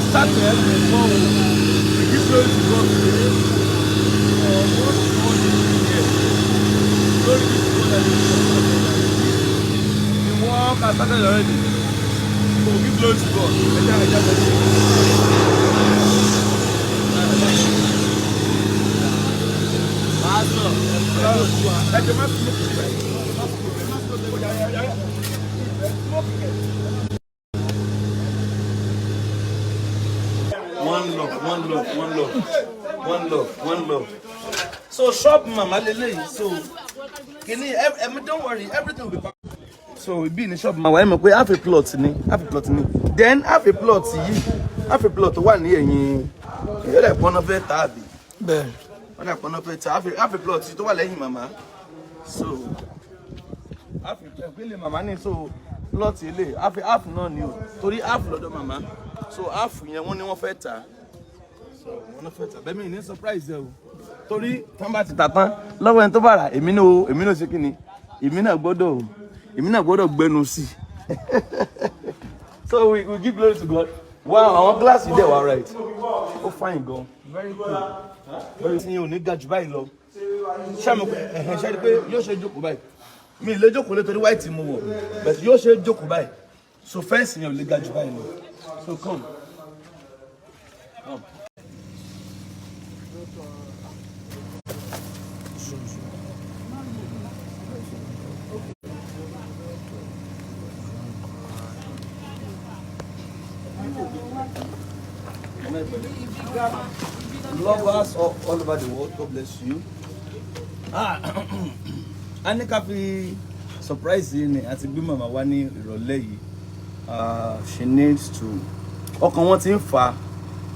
has started. So we give glory to God today for what God is doing here. Glory be to God that the work has started already. The work has started already. So we give glory to God. Ẹ jẹ́ ẹ jẹ́ ẹ jẹ́. Ẹ jẹ́ má smoke báyìí. Má smoke, má smoke, ya, ya, ya. Smoke kẹ̀. One love, one love, one love, one love, one love. So shop mama leleyi. So kini ẹ, don't worry, everything will be perfect. So ibi ni shop mama. Ẹ mọ̀ pé half a plot ni, half a plot ni. Then half a plot yìí, half a plot wà ní ẹ̀yìn. Ìyẹn lè pọ́n náà fẹ́ tà àbí? Bẹ́ẹ̀. Wọ́n lè pọ́n náà fẹ́ tà half a plot tó wà lẹ́yìn màmá. So half a ìpínlẹ̀ màmá ní, so plot ilé half half náà ni o, torí half lọ́dọ̀ màmá. So half yẹn, wọ́n ní wọ́n fẹ́ tà. So wọ́n náà fẹ́ tà bẹ́ẹ̀. Mi ní surprise ẹ o, torí tán bá ti tà tán lọ́wọ́ ẹni tó bá rà, èmi náà ṣe kí ni, èmi náà gbọ́dọ̀ gbẹnu sí i. So we give glory to God. Wow, àwọn gíláàsì dẹ̀ wá right, ó fine gan, very cool, very. Tí yẹn ò ní ga jù báyìí lọ. Ṣé mo ẹ̀hẹ̀ ṣe rí pé yóò ṣe jókòó báyìí? Mi lè jókòó lé torí white mo wọ̀, but yóò ṣe jókòó báyìí. So fence yẹn ò lè ga jù báyìí lọ. So come, come. Lovers all over the world, God bless you. Ah, a ní ká fi surprise yìí ni àti gbé màmá wá ní ìrọ̀lẹ́ yìí. Ah, she needs to, ọkàn wọn ti ń fà á.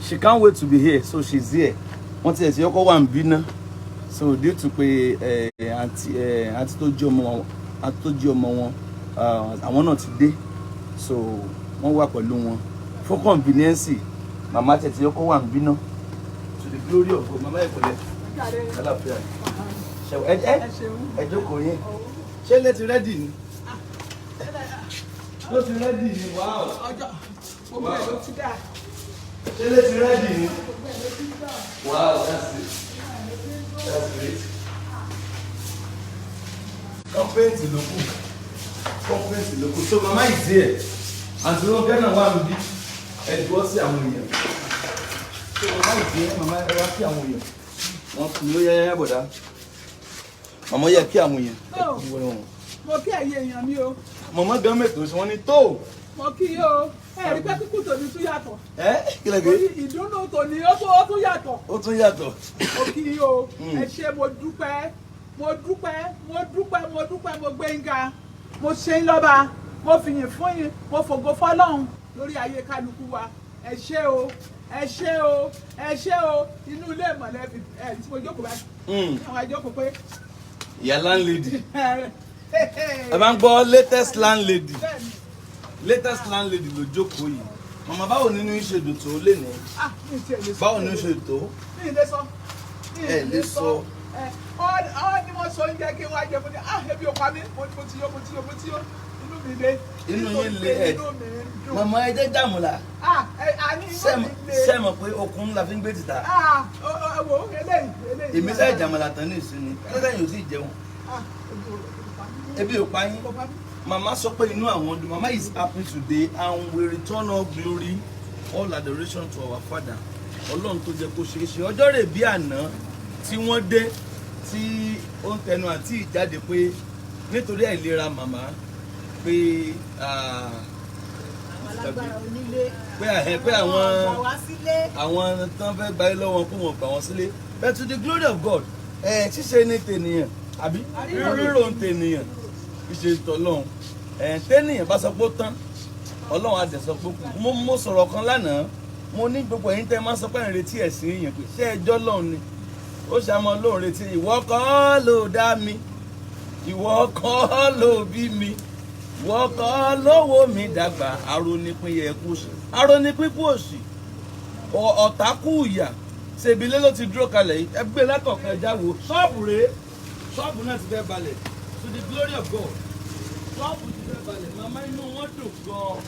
She can't wait to be here, so she's here. Wọ́n ti ẹ̀ sí ọkọ̀ wà ń bínú. So due to pé àǹtí tó jí ọmọ wọn, àǹtí tó jí ọmọ wọn, àwọn náà ti dé, so wọ́n wà pẹ̀lú wọn. Fún convenience, màmá tẹ̀ tí ọkọ̀ wà ń bínú. To the glory of God, màmá, ẹ̀ pẹ̀lẹ́, àlàáfíà. Ṣe ẹ jókòó yín. Ṣé ilé ti ready ni? Ló ti ready ni? Wow. Ọjọ́ gbogbo ẹ̀ ló ti dà. Ṣé ilé ti ready ni? Wow, that's it, that's great. Kọ́pẹ́ǹtì ló kù, kọ́pẹ́ǹtì ló kù. So mama is here, àǹtí Rónkẹ́ náà wà níbí. Ẹ dúró sí àwọn èèyàn. So mama is here. Mama, ẹ wá sí àwọn èèyàn. Wọn kì í ó yẹ bọ̀dá. Màmá, yẹ kí àwọn èèyàn ẹ kú wọn. Mo kí ẹ̀yin èèyàn mi o. Màmá gan mẹ́tò sí wọn ní tó. Mo kí yín o. Ẹ rí pé kíkú tòní tún yàtọ̀. Ẹ kí lè gbé. Torí ìdùnnú tòní ó tún yàtọ̀. Ó tún yàtọ̀. Mo kí yín o. Ẹ ṣé, mo dúpẹ́, mo dúpẹ́, mo dúpẹ́, mo dúpẹ́. Mo gbé yín ga, mo ṣe yín lọ́ba, mo fìyìn fún yín, mo fògo fọ́lọ́run lórí ayé kálukú wa. Ẹ ṣé o, ẹ ṣé o, ẹ ṣé o. Inú ilé mọ̀lẹ́bí ẹ tí mo jókòó báyìí, àwọn àjókòó pé Ìyá landlady, ẹ máa ń gbọ́ latest landlady. Bẹ́ẹ̀ni. Latest landlady ló jókòó yìí. Màmá, báwo nínú yín ṣe dùn tó lé ní? Ah, mi ì tiẹ̀ lè sọ. Báwo ni ó ṣe tó? Mi ì lè sọ. Mi ì. Ẹ lè sọ. Ẹ ọ ní wọ́n sọ oúnjẹ kí wọ́n á jẹ fún mi. Ah, ebi ò pa mí. Mo ti yó, mo ti yó, mo ti yó. Inú mi le. Inú yín le, ẹ. Inú mi dùn. Màmá, ẹ jẹ́ jàmùlà. Ah, ẹ àní inú mi le. Ṣé mọ̀ pé okun ńlá fi ń gbé tìta? Ah, ẹ wo eléyìí, eléyìí. Èmi sẹ́ jàmùlà tán ní ìsinmi lọ́dọ̀ yóò sì jẹun. Ah, ebi ò pa mí. Ebi ò pa yín. Kò pa mí. Màmá sọ pé inú àwọn dùn. Mama is happy today and we return all glory, all adoration to our Father, Ọlọ́run tó jẹ́ kó ṣeé ṣe. Ọjọ́ rẹ̀ bí àná tí wọ́n dé, tí ó ń tẹnu àti ìjáde pé nítorí àìlera màmá pé ah, Alágbára onílé. pé àhẹ pé àwọn Gbà wá sílé. Àwọn tán fẹ́ gba ilé wọn kó wọn gbà wọ́n sílé. But to the glory of God, ẹ ṣíṣe ní tènìyàn àbí rírò ń tènìyàn, ṣíṣe tọlọ́run. Ẹ tẹ́nìyàn bá sọ pé ó tán, Ọlọ́run á dẹ̀ sọ pé ó kù. Mo sọ̀rọ̀ kan lánàá, mo ní gbogbo ẹ̀yin tẹ́ máa ń sọ pé ẹ̀ ń retí ẹ̀sìn èèyàn, pé ṣé ẹjọ́ lọ́run ni ó ṣe àmọ́ lóun retí? Ìwọ kọ́ ló dá mi, ìwọ kọ́ ló bí mi, ìwọ kọ́ ló wò mí dàgbà. Arónípín yẹ kú sí, arónípín kú òsì, ọ̀tá kú ìyà. Ṣèbílẹ̀ ló ti dúró kalẹ̀ yìí. Ẹgbẹ́ lákọ̀ọ́kan, ẹja wo ṣọ́ọ̀bù rèé. Ṣọ́ọ̀bù náà ti fẹ́ balẹ̀. To the glory of God, ṣọ́ọ̀bù ti fẹ́ balẹ̀. Màmá, inú wọn dùn gan-an,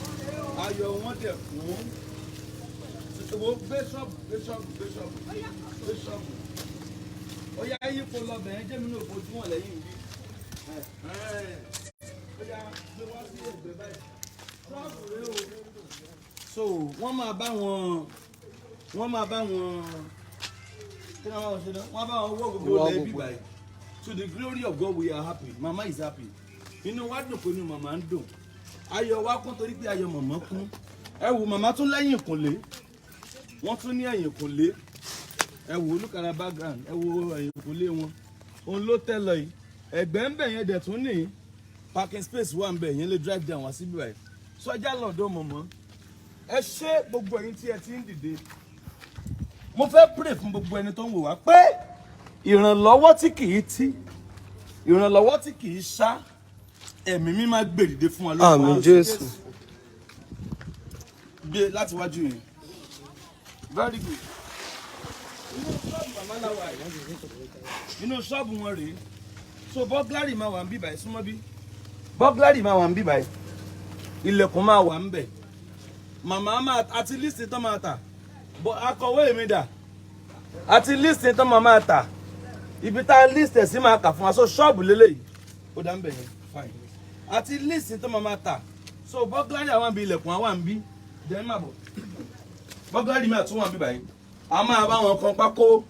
ayọ̀ wọn dẹ̀ kún. Wo, gbé ṣọ́ọ̀bù, gbé ṣọ́ọ̀bù, gbé ṣọ́ọ̀bù, gbé ṣọ́ọ̀bù. Ó yá, yípo lọ bẹ̀rẹ̀, jẹ́mi náà fojú wọn lẹ́yìn bí. Ó yá, gbé wá sí ẹ̀gbẹ́ báyìí. Ṣọ́ọ̀bù rẹ o. So wọ́n máa bá wọn kí ni wọ́n bá wọn ṣe náà? Wọ́n bá wọn wọ́ gbogbo Wọ́ ilẹ̀ bí gbogbo. báyìí. To the glory of God, we are happy. Mama is happy. Inú wa dùn pé inú màmá ń dùn. Ayọ̀ wa kún torí pé ayọ̀ màmá kún. Ẹ wo, màmá tún lẹ́yìn ìkùnlé, wọ́n tún ní ẹ̀yìn ìkùnlé. Ẹ wo, look at her background. Ẹ wo ẹ̀yìn ìkùnlé wọn, òun ló tẹ́ lọ yìí. Ẹ̀gbẹ́ ń bẹ̀ yẹn dẹ̀ tún ní parking space wà ń bẹ̀ yẹn, lè drive down wá síbí báyìí. Sọjá lọ́dọ̀ mọ̀mọ́. Ẹ ṣé, gbogbo ẹ̀yin tí ẹ ti ń dìde. Mo fẹ́ pray fún gbogbo ẹni tó ń wò wá pé ìrànlọ́wọ́ tí kì í tí, ìrànlọ́wọ́ tí kì í ṣá, ẹ̀mí mi máa gbè dìde fún wa lórúkọ. Àmín Jésù. Gbé láti wájú yẹn. Very good. Inú ṣọ́ọ̀bù màmá la wà yìí. Inú ṣọ́ọ̀bù wọn rèé. So burglary máa wà ń bí báyìí. Súnmọ́ bí burglary máa wà ń bí báyìí. Ilẹ̀kùn máa wà ń bẹ̀. Màmá máa àti list tán máa tà bọ́. Akọ̀wé mi dà? Àti list tán máa tà, ibi tá a list ẹ̀ sí máa kà fún wa. So ṣọ́ọ̀bù lélẹ́yìí, ó dá ń bẹ̀ yẹn. Fine. Àti list tán máa tà. So burglary àwọn àbí ilẹ̀kùn àwọn àbí dẹ́n máa bọ̀. Burglary máa tún wà bí báyìí. A máa bá wọn kan pákó,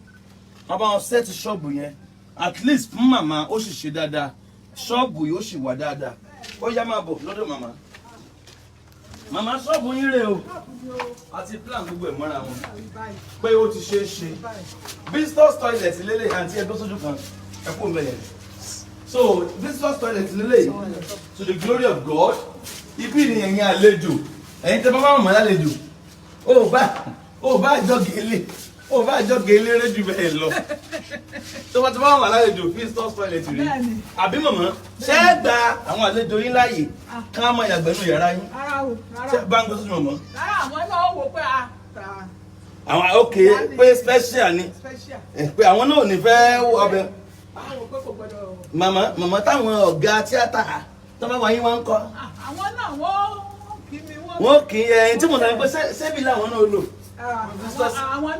wọn bá wọn set ṣọ́ọ̀bù yẹn. At least fún màmá, ó sì ṣe dáadáa. Ṣọ́ọ̀bù yìí ó sì wà dáadáa. Ó yá, máa bọ̀ lọ́dọ̀ màmá. Màmá, ṣọ́ọ̀bù yín rè o. Àti plan gbogbo ẹ̀ mọ́ra wọn pé ó ti ṣe é ṣe. Visitors toilet lélẹ̀. Àǹtí, ẹgbẹ́ sójú kan, ẹ kú mbẹ̀ yẹn. So visitors toilet lélẹ̀. To the glory of God, ibi ni ẹ̀yin àlejò, ẹ̀yin tẹ́ bá bá màmá lálejò, ó bá jọ gèlè, ó bá jọ gèlè rẹ jù bẹ́ẹ̀ lọ. Tó bá ti bá màmá lálejò, visitors toilet rí. Bẹ́ẹ̀ni. Àbí màmá, ṣé ẹ gba àwọn àlejò yín láàyè ká máa yàgbẹ́ nù yàrá yín? Rárá o, rárá. Ṣé bá ń gbé sójú màmá? Rárá, àwọn náà wò pé a ta. Àwọn ok pé special ni. Special. Pé àwọn náà ò ní fẹ́ ọbẹ̀. Àwọn wò pé kò gbọdọ̀. Màmá, màmá, táwọn ọ̀gá tíátà tó bá wà yín wá ń kọ́? Ah, àwọn náà wọ́n kí mi, wọ́n. Wọ́n kì í ẹyin tí mo sọ pé ṣébi làwọn náà lò. Ah, àwọn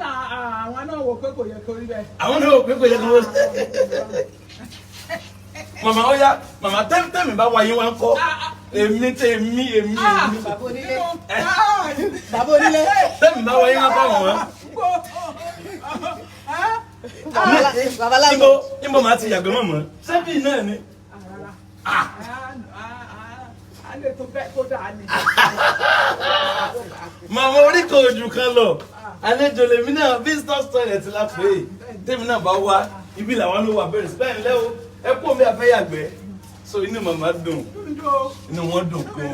náà wò pé kò yẹ kó rí bẹ́ẹ̀. Àwọn náà ò pé kò yẹ kó wọ́n. Màmá, ó yá, màmá, tẹ́mi bá wà yín wá ń kọ́? Èmi tèmi, èmi èmi. Bàbá onílé, bàbá onílé. Tẹ́mi bá wà yín wá kọ́ wọ́n. Babaláwo. Níbo màá ti yàgbẹ́ mọ̀mọ́? Ṣébi náà ni. A lè tó bẹ́ẹ̀ tó dáa ni. Màmá, orí kan ojú kan lọ. Àlejò lèmi náà. Visitors toilet la pè é. Tèmi náà bá wá ibi làwọn ló wà bẹ̀rẹ̀ sí bẹ́ẹ̀ ńlẹ́ o. Ẹ kú omi àfẹ́ yàgbẹ́. So inú màmá dùn, inú wọn dùn gan,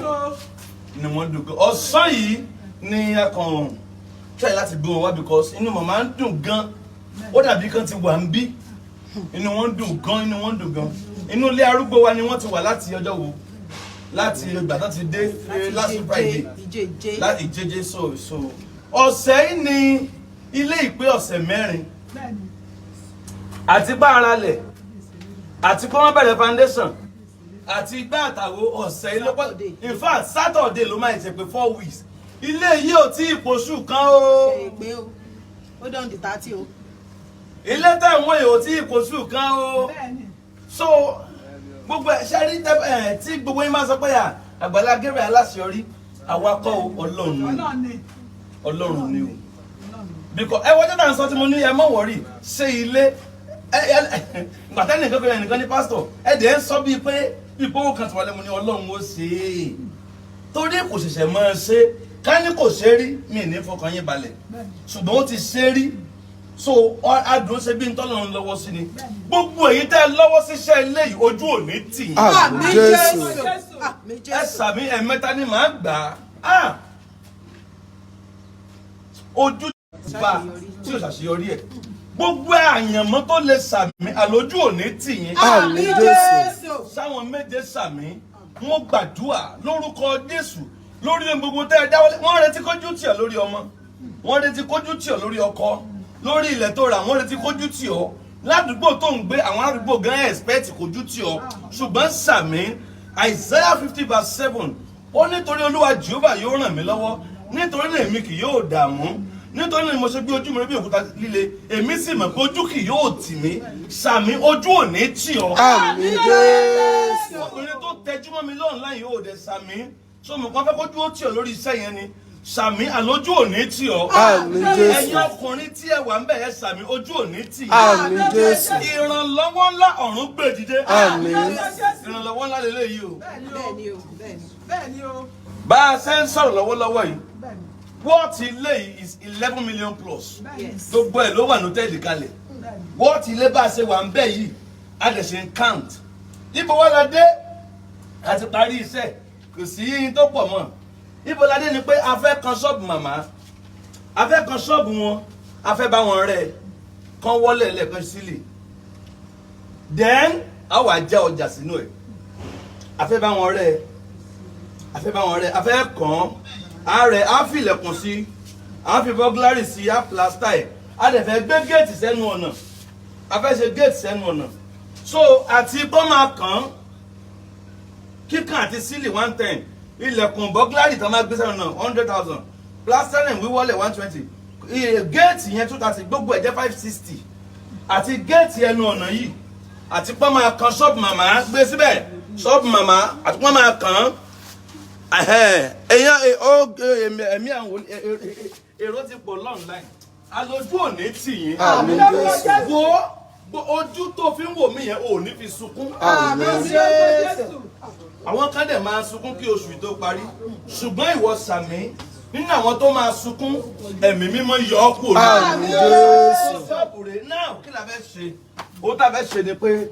inú wọn dùn gan. Ọ̀sán yìí ni a kàn try láti gbé wọn wá because inú màmá ń dùn gan. Ó dàbí kan ti wà ń bí. Inú wọn dùn gan, inú wọn dùn gan. Inú ilé arúgbó wa ni wọ́n ti wà láti ọjọ́ wo, láti ìgbà tó ti dé last Friday. Ìje ìje. Láti jẹjẹ. So ọ̀sẹ̀ yìí ni ilé ìpé ọ̀sẹ̀ 4 àti bá ara lẹ̀ àti kó wọ́n bẹ̀rẹ̀ foundation àti igbá àtàwọ̀. Ọ̀sẹ̀ yìí ló pọ̀. In fact, Saturday ló máa ṣe pé 4 weeks. Ilé yìí ò tí ì pòṣù kan o. Ṣe pé o ó dán di 30 o. Ilé tẹ̀wọ̀n yìí ò tí ì pòṣù kan o. So gbogbo ẹ ṣe rí ẹ tí gbogbo yín máa sọ pé à Àgbàlá Gabriel aláṣeyọrí, àwa kọ́ o, Ọlọ́run ni. Ọlọ́run ni. Ọlọ́run ni o, because ẹ wọ́n tẹ́tà ń sọ tí mo ní ẹ mọ̀ wọ̀rí ṣé ilé ẹ ẹ gbàtẹ́ nìkan pé ẹnìkan ní pásítọ̀ ẹ dẹ̀ ń sọ bíi pé ìpowó kan tí wọ́n lé mu ní Ọlọ́run ó ṣe é, torí kò ṣẹ̀ṣẹ̀ máa ṣe. Ká ní kò ṣe rí, mi ní fọkàn yín balẹ̀, ṣùgbọ́n ó ti ṣe rí. So adùn ṣe bí ntọ́lọ́run lọ́wọ́ sí ni. Gbogbo èyí tẹ́ ẹ lọ́wọ́ síṣẹ́ ilé yìí, ojú ò ní tì yín. Àmín Jésù. Àmín Ẹ Jésù. sàmì ẹ̀mẹ́ta ni màá gbà á. Ojú bá tí o ṣàṣeyọrí ẹ̀, gbogbo àyànmọ́ tó lè sàmì àlójú ò ní tì yín. Àmín Jésù. Sáwọn méje sàmì. Wọn gbàdúrà lórúkọ Jésù lórí ohun gbogbo tẹ́ ẹ dáwọ́lé. Wọ́n retí kójú tì ọ́ lórí ọmọ, wọ́n retí kójú tì ọ́ lórí ọkọ, lórí ilẹ̀ tó rà, wọ́n retí kójú tì ọ́ ládùúgbò tó ń gbé. Àwọn àdúgbò gan expect kójú tì ọ́, ṣùgbọ́n sàmì. Isaiah 50 verse 7, ó nítorí Olúwa Jehovah yóò ràn mí lọ́wọ́, nítorí náà èmi kì yóò dààmú. Nítorí náà ni mo ṣe gbé ojú mi bí òkúta líle, èmi sì mọ̀ pé ojú kì yóò tì mí. Sàmì, ojú ò ní tì ọ́. Àmín Jésù. Obìnrin tó tẹjúmọ́ mi lọ́rùn láyìn ò dẹ̀ sàmì. So mo kàn fẹ́ kójú ó tì ọ́ lórí iṣẹ́ yẹn ni. Sàmì, àlójú ò ní tì ọ́. Àmín Jésù. Ẹ̀yin ọkùnrin tí ẹ wà ń bẹ̀, ẹ sàmì, ojú ò ní tì yín. Àmín Jésù. Ìrànlọ́wọ́ ńlá, ọ̀run gbé dìde. Àmín. Ìrànlọ́wọ́ ńlá lélẹ́yìí o. Bẹ́ẹ̀ ni o, bẹ́ẹ̀ ni. Bẹ́ẹ̀ ni o. Bá a ṣe ń sọ̀rọ̀ lọ́wọ́lọ́wọ́ yìí, Bẹ́ẹ̀ ni. worth ilé yìí is 11 million plus. Bẹ́ẹ̀ ni. Gbogbo ẹ̀ ló wà noted kalẹ̀. Bẹ́ẹ̀ ni. Worth ilé bá a ṣe wà ń bẹ̀ yìí, a dẹ̀ ṣe ń count. Ibo wá la dé? A ti parí iṣẹ́, kò sí yín tó pọ̀ mọ́. Ibo la dé ni pé a fẹ́ kan ṣọ́ọ̀bù màmá, a fẹ́ kan ṣọ́ọ̀bù wọn, a fẹ́ bá wọn rẹ̀ kán wọlé lẹ́ẹ̀kan sílẹ̀, then a wà já ọjà sínú ẹ̀. A fẹ́ bá wọn rẹ̀, a fẹ́ bá wọn rẹ̀, a fẹ́ kàn án, a rẹ̀, a fi ilẹ̀kùn sí, a fi burglary sí, a plaster ẹ̀, a dẹ̀ fẹ́ gbé géètì sẹ́nu ọ̀nà, a fẹ́ ṣe géètì sẹ́nu ọ̀nà. So àti kọ́ máa kàn án, kíkàn àti sílì, 110, ilẹ̀kùn burglary tó máa gbé sẹ́nu ọ̀nà, 100,000, plastering wíwọlé, 120, géètì yẹn, 230, gbogbo ẹ̀ jẹ́ 560. Àti géètì ẹnu ọ̀nà yìí, àti pọ́n máa kan ṣọ́ọ̀bù màmá, gbé síbẹ̀, ṣọ́ọ̀bù màmá, àti pọ́n máa kàn án. Èèyàn ẹ̀mí àwọn èrò ti pọ̀ online, alójú òní tì yín. Àmín Jésù. Wo ojú tó fi ń wò mí yẹn, ò ní fi sunkún. Àmín. Jésù. Àwọn kan dẹ̀ máa sunkún kí oṣù yìí tó parí, ṣùgbọ́n ìwọ sàmí, nínú àwọn tó máa sunkún, Ẹ̀mí Mímọ́ yọ ọ́ kúrò. Àmín Jésù. Ṣọ́ọ̀bù rẹ̀ náà, kí la fẹ́ ṣe? Ohun tá a fẹ́ ṣe ni pé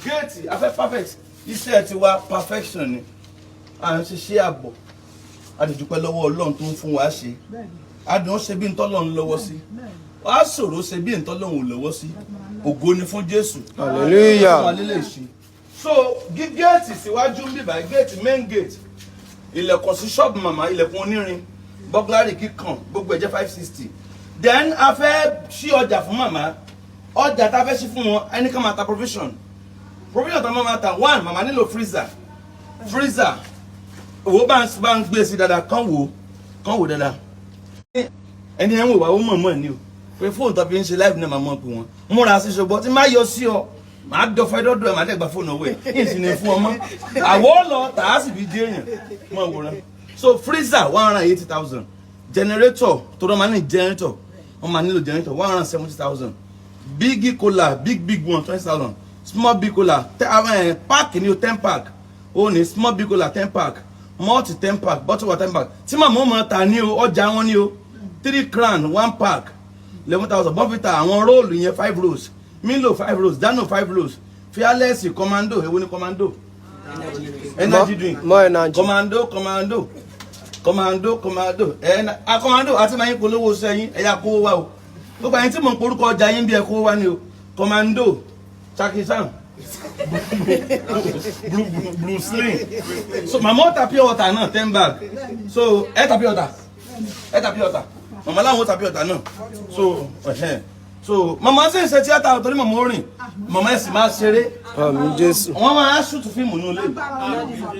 géètì, a fẹ́ perfect iṣẹ́ tiwa. Perfection ni à ń ṣiṣẹ́ àbọ̀. A lè dúpẹ́ lọ́wọ́ Ọlọ́run tó ń fún wa ṣe. Adùn ṣe bí ntọ́lọ́run lọ́wọ́ sí, wàá sọ̀rọ̀ ṣe bí ntọ́lọ́run ò lọ́wọ́ sí. Ògo ni fún Jésù. Hallelujah. Fún wa lélẹ̀ ṣe. So gí géètì síwájú ń bíbá, géètì, main gate, ilẹ̀kùn sí ṣọ́ọ̀bù màmá, ilẹ̀kùn onírin, burglary kíkan, gbogbo ẹ̀ jẹ́ 560. Then a fẹ́ ṣí ọjà fún màmá. Ọjà tá a fẹ́ ṣí fún wọn, ẹni ká máa ta provision. Provision tá a máa ta, one, màmá nílò freezer. Freezer owó bá ń gbé sí dáadáa, kán wò, kán wò dáadáa. Ẹni ẹ̀ ń wò wá, ó mọ̀ mọ̀ ni o pé fóònù tó fi ń ṣe live náà, máa mọ̀ pé wọ́n múra sí ṣùgbọ́n tí má yọ sí ọ, màá dọ̀fẹ́ dọ́dọ̀ ẹ̀, màá dẹ̀ gba fóònù ọwọ́ ẹ̀ yìí sì ní fún ọmọ àwọ̀ lọ tà á sì fi dé èèyàn mọ̀ wòran. So freezer, 180,000. Generator tó dọ́ máa ní generator, wọ́n máa nílò generator, 170,000. Big cooler, big big one, 20,000. Small big cooler pack ni o, 10 pack ó ní. Small big cooler 10 pack, malt 10 pack, bottle water 10 pack, tí màmá ó máa ta ní o, ọjà wọn ní o. Three Crown one pack, 11,000. Bournvita, àwọn roll yẹn, five rolls, Milo five rolls, Dano five rolls, Fearless, Commando. Èwo ni Commando? Energy drink. More energy. Commando, Commando, Commando, Commando, ẹ a Commando àti máa ń polówó sẹ́yìn, ẹ̀yà kówó wá o. Gbogbo ẹ̀yin tí mò ń porúkọ ọjà yín, bí ẹ kówó wá ni o. Commando, Chakisan, Bruce Lee. So màmá ó ta pure water náà, 10 bag. So ẹ ta pure water, ẹ ta pure water, màmá láwọn ó ta pure water náà. So ẹ̀hẹ́n. So màmá sì ń ṣe tíátà torí màmá ó rìn, màmá ẹ̀ sì máa ṣeré. Àmín Jésù. Wọ́n máa shoot fíìmù nílé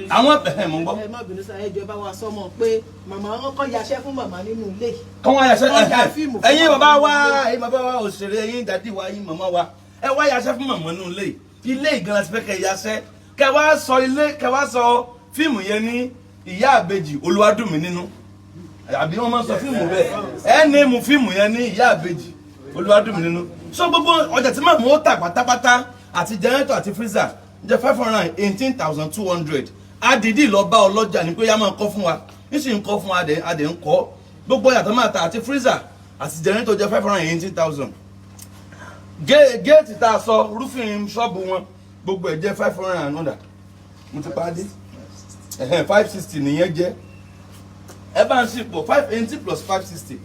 àwọn ẹ̀hẹ́n, mò ń gbọ́. Ẹ má bínú sá, ẹ jọ̀ọ́, ẹ bá wa sọ mọ́ pé màmá wọn kọ́ yaṣẹ́ fún màmá nínú ilé. Kọ́ wọ́n yaṣẹ́. Wọ́n ya fíìmù fún Ẹ̀yin bàbá wa, màmá. Ẹ̀yin bàbá wa òṣèré, ẹ̀yin daddy wa, ẹ̀yin màmá wa, ẹ wá yaṣẹ́ fún màmá nínú ilé. Ilé ìgan láti fẹ́ kẹ́ yaṣẹ́, kẹ́ wá sọ ilé, kẹ́ wá sọ fíìmù yẹn ní Ìyá Àbèjì Olúwadùnmí nínú, àbí wọ́n máa ń sọ fíìmù bẹ́ẹ̀? Ẹ ní mú fíìmù yẹn ní Ìyá Àbèjì Olúwadùnmí nínú. So gbogbo ọjà tí màmú ó tà pátápátá, àti generator àti freezer, jẹ́ 518,200. Adìdí lọ bá ọlọ́jà ní pé yá máa kọ́ fún wa, níṣì ń kọ́ fún wa, adẹ̀ ń kọ́. Gbogbo ọjà tó máa tà, àti freezer àti generator, jẹ́ 518,000. Géètì tá a sọ, roofing ṣọ́ọ̀bù wọn, gbogbo ẹ̀ jẹ́ five hundred and under. Mo ti pa á dé 560 nìyẹn jẹ́. Ẹ bá ń ṣìpọ̀, 580 plus 560.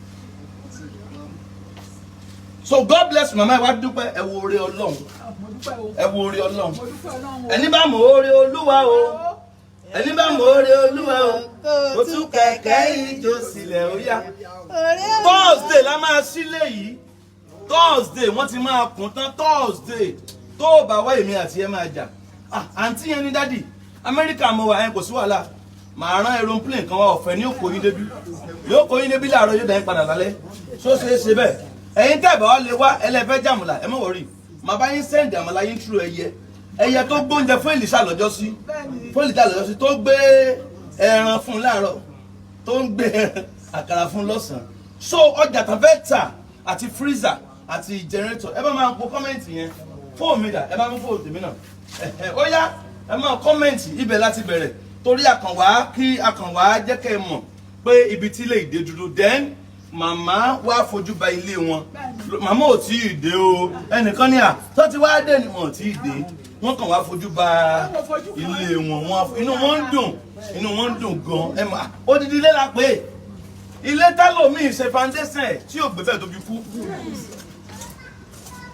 So God bless mama. Ẹ wá dúpẹ́, ẹ wo oore Ọlọ́run. Mo dúpẹ́ o. Ẹ wo oore Ọlọ́run. Mo dúpẹ́ Ọlọ́run o. Ẹni bá mọ oore Olúwa o, ẹni bá mọ oore Olúwa o, ó tún kẹ̀kẹ́ ìjó sílẹ̀, ó yá. Thursday la máa sílé yìí. Thursday wọ́n ti máa kún tán. Thursday tó o bá wá, èmi àti ẹ máa jà. Ah, àǹtí yẹn ní, "Daddy, Amẹ́ríkà mo wà." Ẹ kò sí wàhálà. Màá rán aeroplane kan wá, ọ̀fẹ́ ní òkò yín débi, yóò kó yín débi láàárọ̀, yóò dá yín padà lálẹ́. Ṣó ṣeé ṣe bẹ́ẹ̀? Ẹ̀yin tẹ́ bá wá lè wá, ẹlẹ́fẹ́ jàmùlà, ẹ má worry, màá bá yín send àmàlà yín through ẹyẹ, ẹyẹ tó gbóúnjẹ fún Èlíṣà lọ́jọ́ sí, fún Èlíṣà lọ́jọ́ sí, tó gbé ẹran fún láàárọ̀, tó ń gbé àkàrà fún lọ́sàn-án. So ọjà tán fẹ́ tà àti freezer àti generator, ẹ bá máa po comment yẹn. Fóònù mi dà? Ẹ bá mú fóònù tèmi náà. Ó yá, ẹ máa comment. Ibẹ̀ láti bẹ̀rẹ̀, torí àkànwá kí àkànwá jẹ́ kẹ́ ẹ mọ̀ pé ibi tí ilé ìdè dúró. Then màmá wá fojú ba ilé wọn. Màmá ò tí ì dé o. Ẹnìkan ní à tó ti wá dé ni, wọn ò tí ì dé, wọn kàn wá fojú ba ilé wọn. Inú wọn ń dùn, inú wọn ń dùn gan. Ẹ mà odidi ilé la pé ilé tẹ́lòmíì ṣe foundation ẹ̀ tí ò gbé bẹ́ẹ̀ tó fi kú,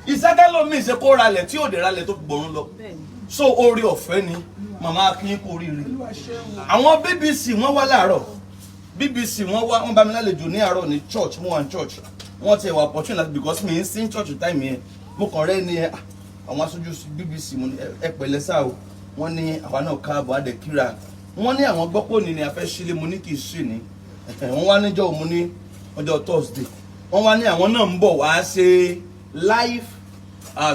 iṣẹ́ tẹ́lòmíì ṣe kó ralẹ̀ tí ò dé ralẹ̀ tó fi gbọ̀rún lọ. So oore ọ̀fẹ́ ni. Màmá, akin kú oríire. Àwọn BBC wọ́n wá láàárọ̀. BBC wọ́n wá, wọ́n bá mi lálejò ní àárọ̀ ní church. Mo wà ní church, wọ́n ti wà opportunity láti, because mi ń sí church time yẹn, mo kàn rẹ́ ní àwọn aṣojú BBC. Mo ní ẹ pẹ̀lẹ́ sá o. Wọ́n ní àwa náà káàbọ̀, adẹ kíra. Wọ́n ní àwọn gbọ́ pé òní ni a fẹ́ sílé. Mo ní kì í ṣe ní. Wọ́n wá níjọ́, mo ní ọjọ́ Thursday. Wọ́n wá ní àwọn náà ń bọ̀ wá ṣe live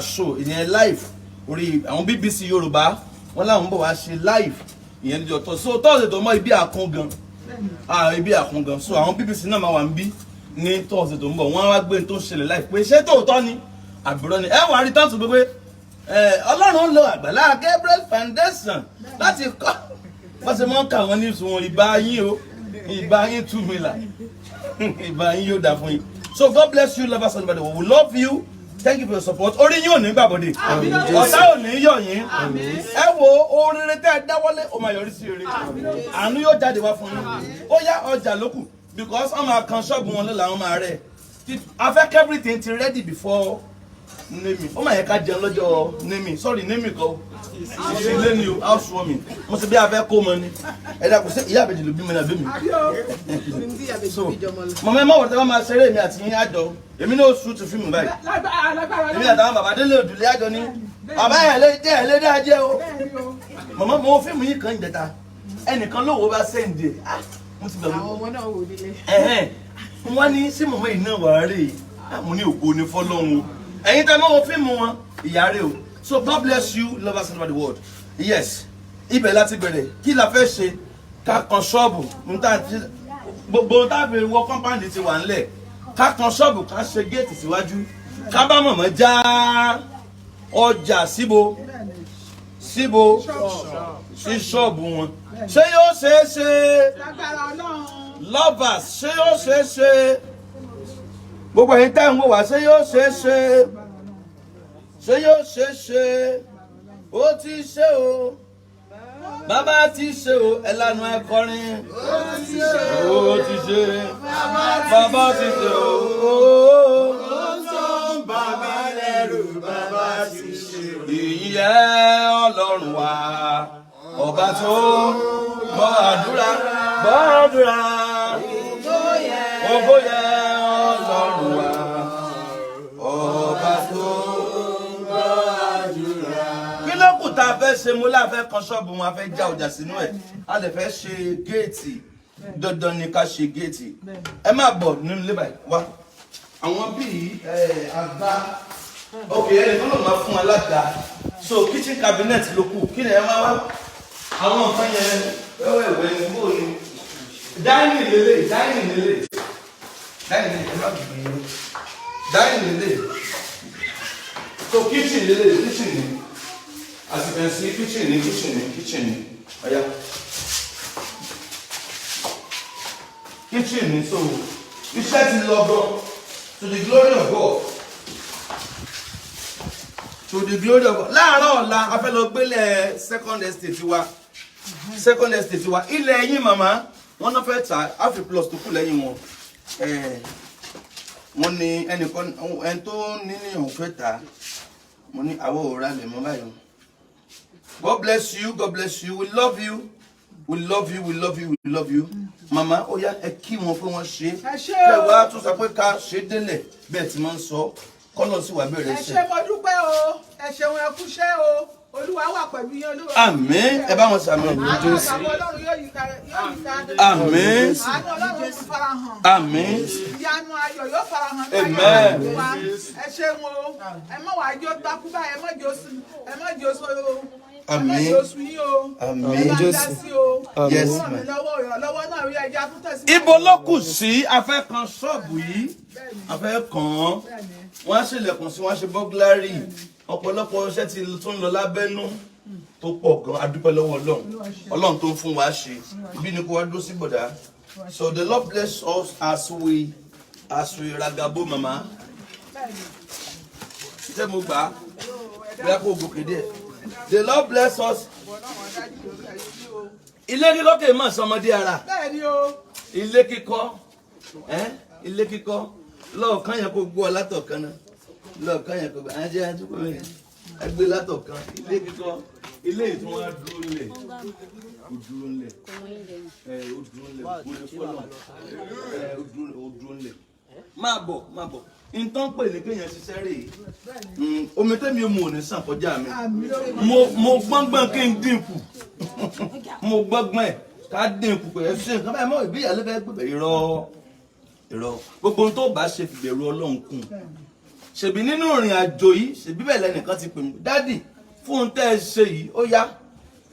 show, ìyẹn live orí àwọn BBC Yorùbá. Wọ́n láwọn ń bọ̀ wá ṣe live ìyẹn níjọ́ Thursday. So Thursday tó mọ́, ibi àkún gan, ah, ibi àkún gan. So àwọn BBC náà máa wà ń bí ní Thursday tó ń bọ̀. Wọ́n á wá gbé tó ń ṣẹlẹ̀ live, pé ṣé tòótọ́ ni àbúrò ni. Ẹ wàá rí tán tó gbé pé Ọlọ́run ń lo Àgbàlá Gabriel Foundation láti kọ́ wọ́n ṣe máa ń kà wọ́n ní ìsùn. Ìbá yín o, ìbá yín tú mi là, ìbá yín, yóò dà fún yín. So God bless you, lovers of everybody. We love you. Thank you for your support. Orí yín ò ní gbàbọ̀dé, ọ̀tá ò ní yọ̀ yín. Ẹ wo oríire tẹ́ ẹ dáwọ́lé, ó máa yọrí sí rere. Àánú yóò jáde wá fún yín. Ó yá, ọjà lókù, because wọ́n máa kan ṣọ́ọ̀bù wọn lọ́la, wọ́n máa rẹ̀. A fẹ́ everything ti ready before naming. Ó máa yẹ ká jẹun lọ́jọ́ naming. Sorry, naming kọ́, ìṣílẹ̀ ni o, house warming. Mo ti bí a fẹ́ kó mọ ni. Ẹ dàpọ̀ sí ìyá àbèjì ló bí mi náà bí mi. So mọ̀mọ́, ẹ má wọ̀rọ̀, tẹ́ bá máa ṣeré, èmi àti yín àjọ, èmi náà sùn ti fíìmù báyìí. Lágbára. Èmi àtàwọn bàbá délé òdùlé àjọ ní bàbá ẹ̀ lé jẹ́ ẹ̀ lé dá jẹ́ o. Mọ̀mọ́, mo fíìmù yìí kan jẹta, ẹnìkan lówó bá send ẹ̀. Ah, mo ti gbàgbé. Àwọn ọmọ náà wò nílé. Ẹ̀hẹ́n, wọ́n ní sí mọ̀mọ́ yìí náà wà á rè é. Mo ní ògo ní fọlọ́run o. Ẹ̀yin tẹ́ mọ́ wo fíìmù wọn, ìyá rè o. So God bless you, lovers all over the world. Yes, ibẹ̀ láti bẹ̀rẹ̀. Kí la fẹ́ ṣe? Ká kan ṣọ́ọ̀bù níta, gbogbo ohun tá a fi wọ compound ti wà ńlẹ̀. Ká kan ṣọ́ọ̀bù, ká ṣe géètì síwájú, ká bá mọ̀mọ́ já ọjà síbo síbo sí ṣọ́ọ̀bù wọn. Ṣé yóò ṣeé ṣe? Lágbára Ọlọ́run. Lovers, ṣé yóò ṣeé ṣe? Gbogbo ẹ̀yin tẹ́ ń wò wá, ṣé yóò ṣeé ṣe? Ṣé yóò ṣeé ṣe? Ó ti ṣe o, bàbá ti ṣe o. Ẹ lanu, ẹ kọrin. Ó ti ṣe, bàbá ti ṣe o. Bàbá lẹ́rù, bàbá ti ṣe o. Ìyìn Ọlọ́run wa, ọba tó gbọ́ àdúrà, gbọ́ àdúrà. Ògo yẹ Ọlọ́run wa, ọba tó gbọ́ àdúrà. Kí ló kù tá a fẹ́ ṣe? Mú láà fẹ́ kan ṣọ́ọ̀bù wọn, a fẹ́ já ọjà sínú ẹ̀, a lè fẹ́ ṣe géètì. Dandan ni ká ṣe géètì. Ẹ máa bọ̀ nínú ilé báyìí wá. Àwọn bíi àgbá, ok, ẹnì kan ló máa fún alága. So kitchen cabinet ló kù. Kí ni ẹ máa wá àwọn nǹkan yẹn wẹ́wẹ́wẹ́ ní bó ni? Dining lélẹ̀, dining lélẹ̀, dining lélẹ̀, ẹ má gbé dining lélẹ̀. So kitchen lélẹ̀, kitchen ni. As you can see, kitchen ni, kitchen ni, kitchen ni. Ọ̀ya, kitchen ni. So iṣẹ́ ti lọ gan, to the glory of God, to the glory of God. Láàárọ̀ ọ̀la, a fẹ́ lọ gbélé second estate wa, second estate wa. Ilẹ̀ yín, màmá, wọ́n náà fẹ́ tà áfì plus tó kù lẹ́yìn wọn. Wọ́n ní ẹnìkan, ẹni tó ní ní òun fẹ́ tà. Mo ní àwọn òòrà lè mọ́ báyìí. God bless you, God bless you. We love you, we love you, we love you, we love you. Màmá, ó yá, ẹ kí wọn pé wọ́n ṣe. Ẹ ṣé o. Kẹwàá tún sọ pé ká ṣe délẹ̀ bẹ́ẹ̀ tí wọ́n ń sọ kọ́lọ́ sí wà bẹ̀rẹ̀ Ẹ ṣe. ṣé, mo dúpẹ́ o. Ẹ ṣeun, ẹ kúṣẹ́ o. Olúwa wà pẹ̀lú yín, Olúwa. Àmín, ẹ bá wọn sàmì. Àánú àtàwọn Ọlọ́run yóò yíká, yóò yíká. Àmín. Àánú Ọlọ́run yóò farahàn. Àmín. Ìyanu ayọ̀ yóò farahàn ní ayé Amen. wa. Ẹ ṣeun o. Ẹ má wàá jó takú báyìí, ẹ má jẹ́ oṣù, ẹ má jẹ́ oṣù o. Ẹ má Àmín. jẹ́ oṣù yín o. Àmín. Ẹ bá ń dá sí o. Yes, Ẹ ràn mí ma'am. lọ́wọ́, ìrànlọ́wọ́ náà rí ẹja tún tẹ̀sí. Ibo ló kù sí? A fẹ́ kan ṣọ́ọ̀bù yìí, a fẹ́ kàn án, wọ́n á ṣèlẹ̀kùn sí, wọ́n á ṣe burglary. Ọ̀pọ̀lọpọ̀ iṣẹ́ ti tún lọ lábẹ́nú tó pọ̀ gan. A dúpẹ́ lọ́wọ́ Ọlọ́run, Ọlọ́run tó ń fún wa ṣe. Ibi ni kò wá dúró sí bọ̀dá. So the Lord bless us as we ragabo. Mama, ṣé mo gbà á bí a kò gòkè díẹ̀? The Lord bless us. Ilé kíkọ́ kì í mọ̀ sọmọdé ara. Bẹ́ẹ̀ ni o. Ilé kíkọ́, ẹ́ ilé kíkọ́ lọ́ọ̀kan yẹn kó gbọ́ látọ̀kan náà, lọ́ọ̀kan yẹn kó gbọ́ ajé àdúgbò yẹn ẹgbẹ́ látọ̀kan. Ilé kíkọ́, ilé yìí tí wọ́n á dúró lẹ̀, ó dúró lẹ̀, ẹ ó dúró lẹ̀, gbólé fọlọ́, ẹ ó dúró lẹ̀. Máa bọ̀, máa bọ̀. Nǹkan pè ní kéèyàn ṣiṣẹ́ rèé. Omi tẹ́mi mu ò ní sàn kọjá mi. Mo gbọ́ngbọ́n kí n dínkù, mo gbọ́ngbọ́n ẹ̀ ká dínkù pé ẹ ṣe nǹkan báyìí mọ́ ìbí ìyàlẹ́ fẹ́ gbẹ̀bẹ̀. Irọ́, irọ́. Gbogbo ohun tó bá ṣe, fìbẹ̀rù Ọlọ́run kùn. Ṣèbí nínú ìrìn àjò yìí, ṣèbí bẹ́ẹ̀ lẹ́nìkan ti pè mí, "Daddy, fún ohun tẹ́ ẹ ṣe yìí, ó yá,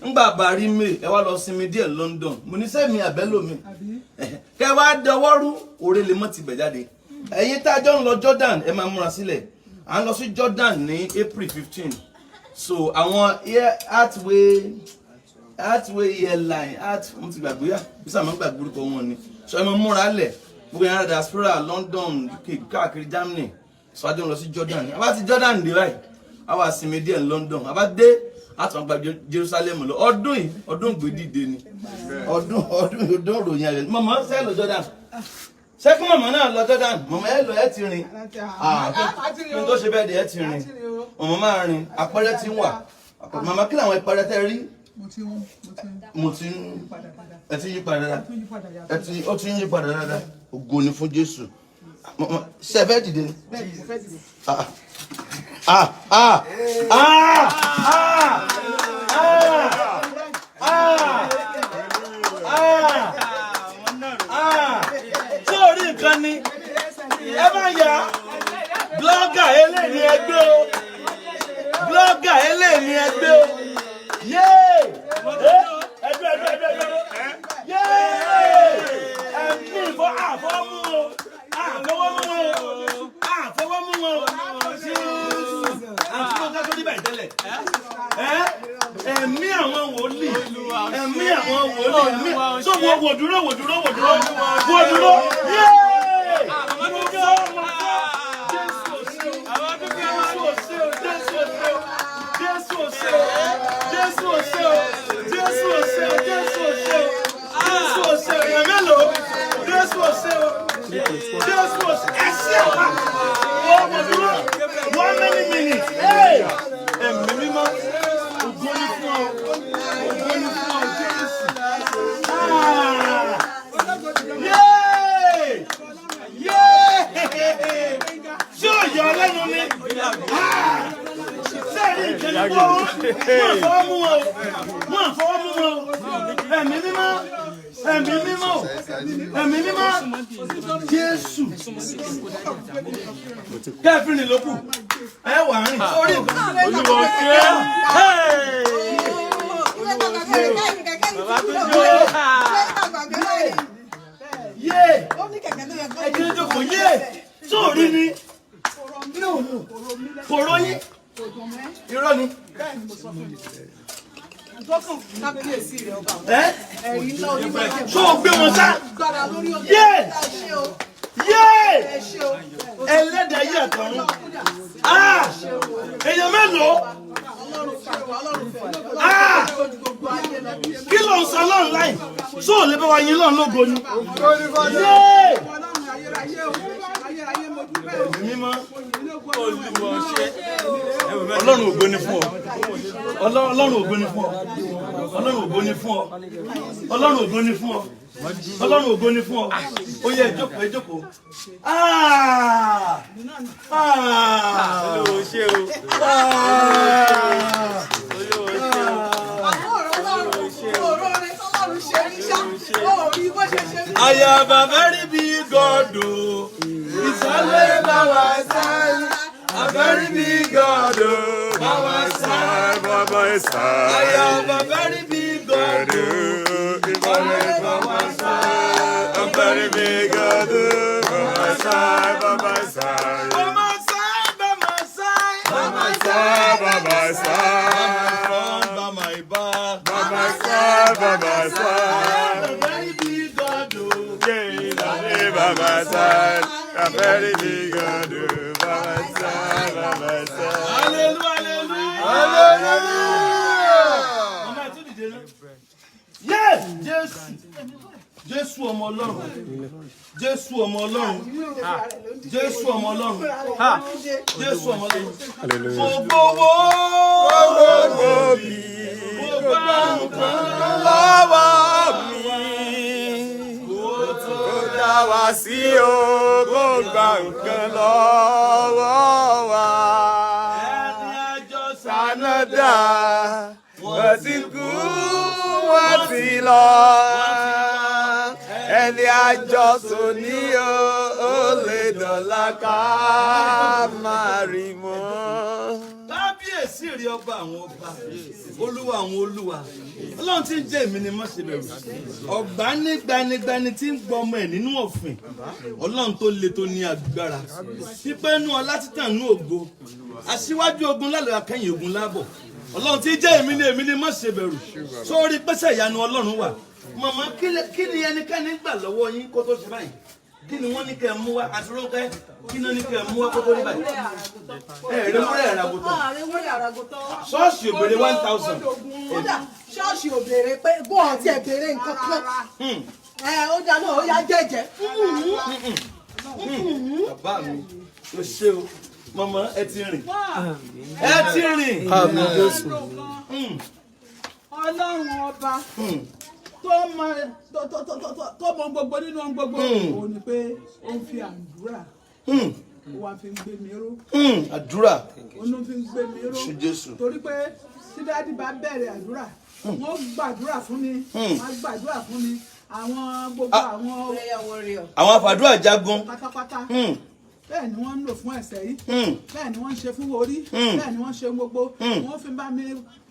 ńgbà bàrí mi, ẹ wá lọ sinmi díẹ̀ London." Mo ní sẹ́mi àbẹ́lòmí kẹ wá dọwọ́rú, òrè lè mọ́ ti bẹ̀ jáde. Ẹ̀yin tá a jọ ń lọ Jordan, ẹ máa múra sílẹ̀. À ń lọ sí Jordan ní April 15. So àwọn air Artway airline art, mo ti gbàgbé yá bí sáà máa ń gbàgbé orúkọ wọn ni. So ẹ máa múra lẹ̀, gbogbo yàrá diaspora, London, UK, káàkiri Germany. So a jọ ń lọ sí Jordan. A bá ti Jordan dé báyìí, a wá sinmi díẹ̀ ní London. A bá dé, a tún gba Jerusalem lọ. Ọdún yìí, ọdún gbèdìde ni, ọdún ọdún ròyìn ayọ̀. Mọ̀mọ́ sẹ́ lọ Jordan, ṣé kí mọ̀mọ́ náà lọ Jordan? Mọ̀mọ́ ẹ lọ, ẹ ti rìn. Ah, kí n tó ṣe bẹ́ẹ̀ dé, ẹ ti rìn. Mọ̀mọ́ máa rìn. Àpẹẹrẹ ti ń wà. Màmá, kí làwọn àpẹẹrẹ tẹ́ rí? Mo ti ń Mo ti ń padà padà. Ẹ ti yí padà dáadáa. Tún yí padà yàtọ̀. Ẹ ti, ó ti ń yí padà dáadáa. Ògo ni fún Jésù. Mọ̀mọ́, ṣé ẹ fẹ́ dìde ni? Bẹ́ẹ̀ ni, mo fẹ́ dìde. Ah ah ah ah ah ah ah ah! Ṣé orí nǹkan ni ẹ bá yà blogger eléyìí ẹgbẹ́ o, blogger eléyìí ẹgbẹ́ o. Yéé, ẹgbẹ́, ẹgbẹ́, ẹgbẹ́, ẹgbẹ́! Yéé, ẹ̀mí ìfọ́ àfọwọ́mú o, àfọwọ́mú o, àfọwọ́mú o. Jésù àti wọn ká tó ní báyìí tẹ́lẹ̀. Ẹ̀mí àwọn wòlíì, ẹ̀mí àwọn wòlíì, ẹ̀mí so wo, wò dúró, wò dúró, wò dúró, wò dúró. Yéé, mo fọ́, mo fọ́! Jésù ò ṣe o, Jésù ò ṣe o, Jésù ò ṣe o, Jésù ò ṣe o, Jésù ò ṣe o, Jésù ò ṣe o, Jésù ò ṣe o, Jésù ò ṣe o. Èèyàn mélòó? Jésù ò ṣe o, Jésù ò ṣe. Ẹ ṣe àpá wọ́n, mo dúró one many minutes. Ẹ̀mí mímọ́, ògo ni fún ọ, ògo ni fún ọ, Jésù. Ah! Yéé! Yéé! Ṣé ò yọ ọlẹ́nu ni? Ah! Ṣé ẹ̀rí ìkànnì wọ́n wọ́n fọwọ́ mú wọn o, wọ́n fọwọ́ mú wọn o. Ẹ̀mí mímọ́, ẹ̀mí mímọ́, ẹ̀mí mímọ́, Jésù. Kẹ́ẹ̀fín ni ló kù ẹ wà rìn sórí nǹkan. Olúwa ṣe é. Yé, ẹjẹ jókòó. Yé, sóòrí ni kò ròyìn, irọ́ ni. Kábíyèsí rẹ̀ ọba. Ẹ Ẹ̀rí ńlá onímọ̀. tó o gbé wọn sá. Gbára lórí òkè. Yé! Ẹ ṣé o. Yé! Ẹ ṣé o. Ẹlẹ́dàá yé àtọ̀run. Ah! Èèyàn mélòó? Ọlọ́run fẹ́ wa, Ọlọ́run fẹ́. Ah! Ọlọ́run ju gbogbo ayé lọ. Kí ló ń sọ lọ́run láì sóò lè bá wa yin lọ́run lógo ni? Yé! Ọlọ́run ayérayé o, ayérayé, mo dúpẹ́ o. Ẹ̀mí mímọ́. Olúwa ṣe é. Ọlọ́run, ògo ni fún ọ. Ọlọ́run, ògo ni fún ọ. Ọlọ́run, ògo ni fún ọ. Ọlọ́run, ògo ni fún ọ. Ọlọ́run, ògo ni fún ọ. Ó yẹ, ẹ jókòó, ẹ jókòó. Ah! Ah! Olúwa ṣe o. Ah! I have a very big God o. He's always by my side. A very big God o. By my side. By my I side. have a very big God o. He's always by my side. A very big God. By my side, by my side. By my side, by my side. By my side, by my By my side. front, by my back. By my side, by my I side. have a very big God o. Yeah, he's always by my side. A very big God. By my side, by my side. Hallelujah, hallelujah. Hallelujah. Màmá ẹ̀ tún dìde náà. Yes, Jésù. Jésù ọmọ Ọlọ́run. Jésù ọmọ Ọlọ́run. Jésù ọmọ Ọlọ́run. Jésù ọmọ Ọlọ́run. Gbogbo owó. Gbogbo mi. Gbogbo nǹkan Lọ́wọ́ mi. Kó dá wa sí o, kó gba nǹkan lọ́wọ́ wa. Ẹni àjọ Sanada, wọ́n ti kú, wọ́n ti lọ. Ẹni àjọsùn ní o, ó lè dọ̀la ká máa rí mọ́. Kábíyèsí rí, ọba àwọn ọba, olúwa àwọn olúwa, Ọlọ́run tí ń jẹ́ èmi ni má ṣe bẹ̀rù, ọ̀gbá ní gbanigbani tí ń gbọmọ ẹ̀ nínú ọ̀fìn, Ọlọ́run tó le tó ní agbára, pípẹ́ nú ọlá, títàn nú ògo, aṣíwájú ogun lálọ́, akẹ́yìn ogun lábọ̀, Ọlọ́run tí ń jẹ́ èmi ni má ṣe bẹ̀rù. Sórí pẹ́sẹ̀ ìyanu Ọlọ́run wà. Màmá, kí ni ẹnikẹ́ni gbà lọ́wọ́ yín kó tó ṣe báyìí? Kí ni wọ́n ní kẹ́ ẹ mú wá? Àti Rónkẹ́, kí ni wọ́n ní kẹ́ ẹ mú wá kó tó rí báyìí? Ẹ rí wúrẹ́ ìràgòtàn. Ààrẹ wúrẹ́ àràgòtàn. Ṣọ́ọ̀ṣì ò béèrè 1,000. Kódà ṣọ́ọ̀ṣì ò béèrè pé bó ọtí ẹ̀ béèrè nǹkan kan. Ẹ ó dáná, ó yá jẹ́jẹ́. Bàbá mi, o ṣé o. Màmá, ẹ ti rìn, ẹ ti rìn. Ọlọ́run ọba tó mọ tó tó tó tó tó mọ gbogbo nínú ohun gbogbo, òun ni pé ó ń fi àdúrà, ó wá fi ń gbé mi ró. Àdúrà. Òun ló fi ń gbé mi ró. Ṣe Jésù. Torí pé tí daddy bá bẹ̀rẹ̀ àdúrà, wọ́n gbàdúrà fún mi, wọ́n gbàdúrà fún mi, àwọn gbogbo àwọn Prayer warrior. Àwọn àfàdúrà jagun. Pátápátá. Bẹ́ẹ̀ ni wọ́n ń lò fún ẹsẹ̀ yìí, bẹ́ẹ̀ ni wọ́n ń ṣe fún orí, bẹ́ẹ̀ ni wọ́n ń ṣe gbogbo, wọ́n fi bá mi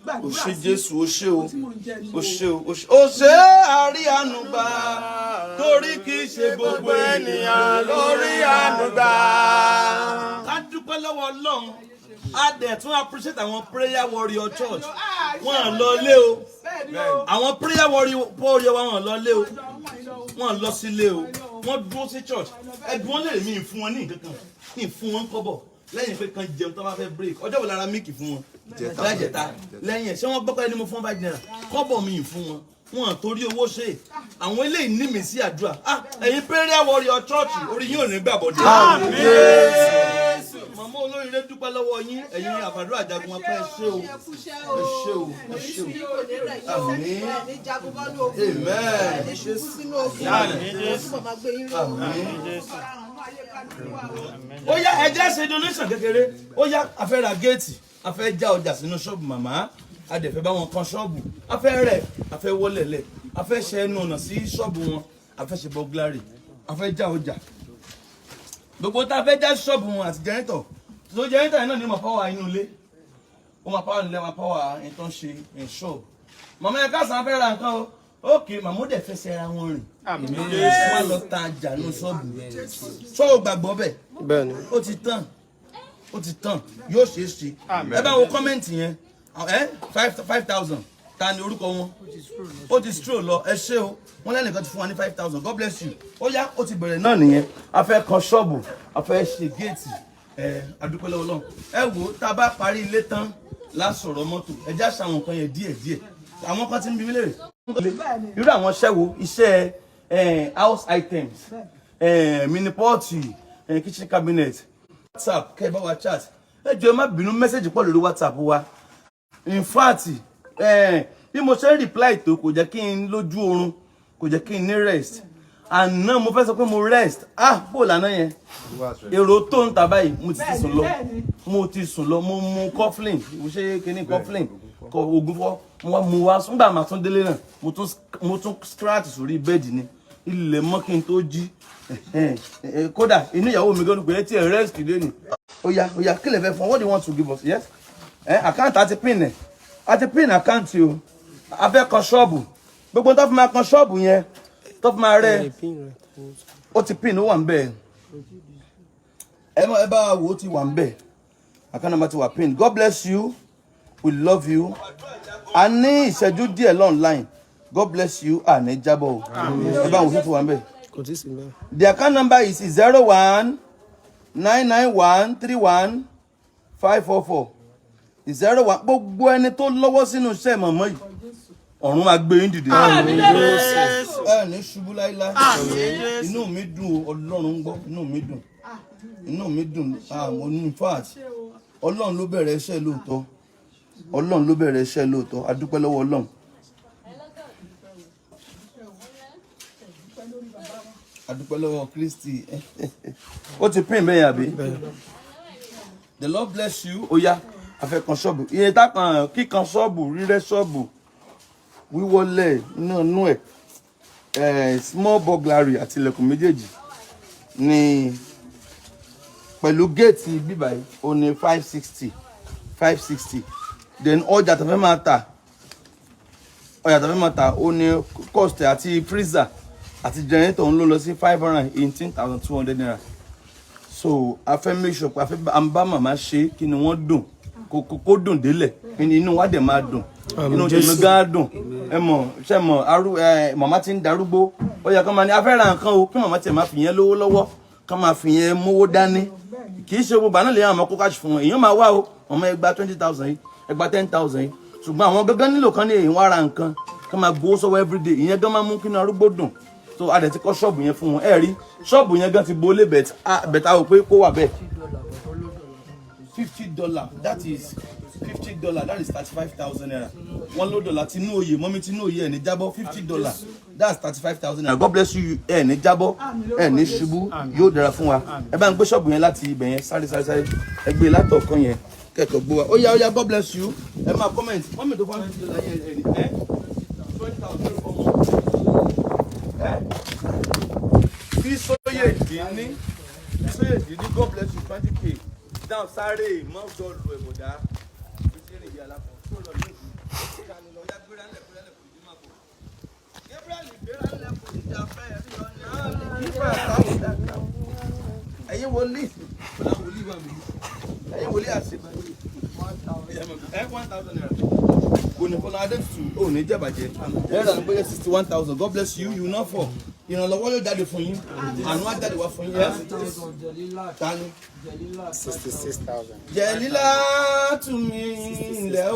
O gbàdúrà ṣé sí Jésù, o ṣé o. tí mò ń jẹ ní O ṣé o, o ṣé o, ṣé àríyànú gbà, torí kì í ṣe gbogbo ènìyàn lórí ànúgbà. Ká dúpẹ́ lọ́wọ́ Ọlọ́run, a dẹ̀ tún appreciate àwọn prayer warrior church. Wọ́n à lọ lé o. Bẹ́ẹ̀ ni o. Àwọn prayer warrior wa, wọ́n lọ lé o, wọ́n lọ sílé o, wọ́n dúró sí church. Ẹ̀dùn wọn lè mí fún wọn ní nǹkan kan ní fún wọn kọ́bọ̀ lẹ́yìn pé kan jẹun tó bá fẹ́ break. Ọjọ́ wo lára mílìkì fún wọn lájẹta lẹ́yìn ẹ̀? Ṣé wọ́n gbọ́kọ́ ẹni mo fún 5 naira kọ́bọ̀ mi fún wọn? Wọn torí owó ṣe àwọn eléyìí ní mi sí àdúrà. Ah, ẹ̀yin prayer warrior church, orí yín ò ní gbàbọ̀dé. Màmá olóríire, dúpẹ́ lọ́wọ́ yín. Ẹ̀yin àfàdúrà jagun apá, ẹ ṣé o, ẹ ṣé o, ẹ ṣé o. Àmín. Amen. Àmín. Ó yá, ẹ jẹ́ ṣe donation kékeré. Ó yá, a fẹ́ ra géètì, a fẹ́ já ọjà sínú ṣọ́ọ̀bù màmá, a dẹ̀ fẹ́ bá wọn kan ṣọ́ọ̀bù, a fẹ́ rẹ̀, a fẹ́ wọlé lẹ̀, a fẹ́ ṣe ẹnu ọ̀nà sí ṣọ́ọ̀bù wọn, a fẹ́ ṣe burglary, a fẹ́ já ọjà, gbogbo tá a fẹ́ já ṣọ́ọ̀bù wọn àti generator. Tó generator yẹn náà ni ó máa power inú ilé, ó máa power nílé, máa power ẹni tó ń ṣe in ṣọ́ọ̀bù. Màmá, ẹ káàsán, fẹ́ ra nǹkan o. Ókè, màmá, ó dẹ̀ fẹsẹ̀ ra wọn rìn, wọ́n lọ ta ọjà ní ṣọ́ọ̀bù. Ṣọ́ọ̀ gbàgbọ́ bẹ́ẹ̀? Bẹ́ẹ̀ni. Ó ti tán, ó ti tán, yóò ṣeé ṣe. Ẹ bá wo comment yẹn, ẹ 5,000. Ta ni orúkọ wọn? Ó ti stroll lọ. Ẹ ṣé o. Wọn lẹ́nìkan ti fún wa ní 5,000. God bless you. Ó yá, ó ti bẹ̀rẹ̀ náà nìyẹn. A fẹ́ kan ṣọ́ọ̀bù, a fẹ́ ṣe géètì. Ẹ adúpẹ́ lọ́wọ́ Ọlọ́run. Ẹ wo, tá a bá parí ilé tán lásọ̀rọ̀ mọ́tò. Ẹ já ṣàwọn nǹkan yẹn díẹ̀díẹ̀. Àwọn kan ti ń bi mí léèrè irú àwọn iṣẹ́ wo, iṣẹ́ house items, mini pot, kitchen cabinet. WhatsApp, kẹ́ ẹ bá wa chat. Ẹ jọ̀ọ́, ẹ má bínú, message pọ̀ lórí WhatsApp wa. In fact, bí mo ṣe ń reply tó, kò jẹ́ kí n lójú oorun, kò jẹ́ kí n ní rest. Àná mo fẹ́ sọ pé mo rest. Ah, bó lànà yẹn, èrò tó ń ta báyìí, mo ti sùn lọ, mo ti sùn lọ. Mo mu coughlin, mo ṣe kíní coughlin kọ oògùn fọ, mo wá mo wá nígbà máa tún délé náà, mo tún scratch sórí bẹ́ẹ̀dì ni. Ilẹ̀ mọ́ kí n tó jí. Ẹ̀hẹ́n, kódà inú ìyàwó mi gan-an pé ẹ tí ẹ rest lónìí. Ó yá, ó yá, kí lè fẹ́ fún? What do you want to give us? Yes, ẹ account àti pin ẹ̀, àti pin account o. A fẹ́ kan ṣọ́ọ̀bù, gbogbo tó fi máa kan ṣọ́ọ̀bù yẹn, tó fi máa rẹ, ó ti pin, ó wà ń bẹ̀. Ẹ mọ, ẹ bá wa wò ó, ti wà ń bẹ̀. Account number ti wà pin. God bless you, we love you. A ní ìṣẹ́jú díẹ̀ online. God bless you. Àní jábọ̀ o. Ẹ bá wò ó, ti wà ń bẹ̀. Kò tí ì sí bẹ́ẹ̀. The account number is 0199131544 01. Gbogbo ẹni tó lọ́wọ́ sínú iṣẹ́ mọ̀mọ́ yìí, ọ̀run máa gbé yín dìde. Ẹ ní ṣubú láíláí. Inú mi dùn o, Ọlọ́run ń gbọ́, inú mi dùn, inú mi dùn. Àwọn, in fact, Ọlọ́run ló bẹ̀rẹ̀ iṣẹ́ lóòótọ́, Ọlọ́run ló bẹ̀rẹ̀ iṣẹ́ lóòótọ́. A dúpẹ́ lọ́wọ́ Ọlọ́run. A dúpẹ́ lọ́wọ́ Kristi. Ó ti pín bẹ́ẹ̀ àbí? The Lord bless you. Ó yá, a fẹ́ kan ṣọ́ọ̀bù. Iye tá kan kíkan ṣọ́ọ̀bù, rírẹ́ ṣọ́ọ̀bù, wíwọlé inú inú ẹ̀, small burglary àti ilẹ̀kùn méjèèjì ní pẹ̀lú géètì bíbáyìí, ó ní 560 560. Then ọjà tó fẹ́ máa tà, ọjà tó fẹ́ máa tà, ó ní cost àti freezer àti generator ń lò lọ sí ₦518,200. So a fẹ́ make sure pé a fẹ́ à ń bá màmá ṣe kí ni wọ́n dùn, kó dùn délẹ̀, kí ni inú wa dẹ̀ máa dùn, inú tèmi gan dùn. Ẹ mọ̀ ṣe mọ̀ arú ẹ, màmá ti ń darúgbó, ó yẹ kó máa ní a fẹ́ ra nǹkan o, kí màmá tiẹ̀ máa fi yẹn lówó lọ́wọ́, ká máa fi yẹn mówó dání. Kì í ṣe gbogbo àná lè yàn àmọ́ kó cash fún wọn. Èèyàn máa wá o, màmá, ẹ gba 20,000 yìí, ẹ gba 10,000 yìí. Ṣùgbọ́n àwọn gángan nílò kan ní èèyàn wá ra nǹkan, ká máa gbowó sọ́wọ́ everyday. Ìyẹn gan máa mú kí inú arúgbó dùn. So a dẹ̀ ti kọ́ ṣọ́ọ̀bù yẹn fún wọn. Ẹ rí ṣọ́ọ̀bù yẹn gan ti bolé bẹ̀t a ò pé kó wà bẹ́ẹ̀. $50, that is $50, that is ₦35,000. Wọ́n ló dọ̀là tinú òye mọ́mí, tinú òye ẹ̀ ní jábọ́. $50, that's ₦35,000. God bless you. Ẹ̀ ní jábọ́, ẹ̀ ní ṣubú, yóò dára fún wa. Ẹ bá ń gbé ṣọ́ọ̀bù yẹn láti ibẹ̀ yẹn, sáré sáré sáré, ẹ gbé látọ̀kan yẹn kẹ́kọ̀ọ́ gbó wa. Ó yá, ó yá. God bless you. Ẹ máa comment. Mọ́mí tó fún $50 yẹn, ẹ̀ ní ẹ́ 20,000 ọmọ ẹ Bísóyè dín ní, Bísóyè dín ní, God bless you, 20K down. Sáré mọ́ dọ́ọ̀lù ẹ̀bọ̀dá bí ṣe rìn bí alákọ̀ tó lọ ní ìlú. Ọ̀yá, gbéra ńlẹ̀, gbéra ńlẹ̀, kò ní máa bọ̀. Gabriel, gbéra ńlẹ̀, kò ní jà fẹ́ rí ọ̀nà kífà táwọn dàgbà. Ẹ̀yin wòlíì, ọ̀là wòlíì wà mí. Ẹ̀yin wòlíì àṣebà ẹ̀, ₦1,000. Kò ní fọlọ́ adétutù, ò ní jẹ́bàjẹ́. Ẹ rà ní bóyá 61,000. God bless you, you know for ìrànlọ́wọ́ yóò jáde fún yín, àánú á jáde wá fún yín. Yes. Tani? 66,000. Jẹ̀lílá tún mi ilẹ̀ o,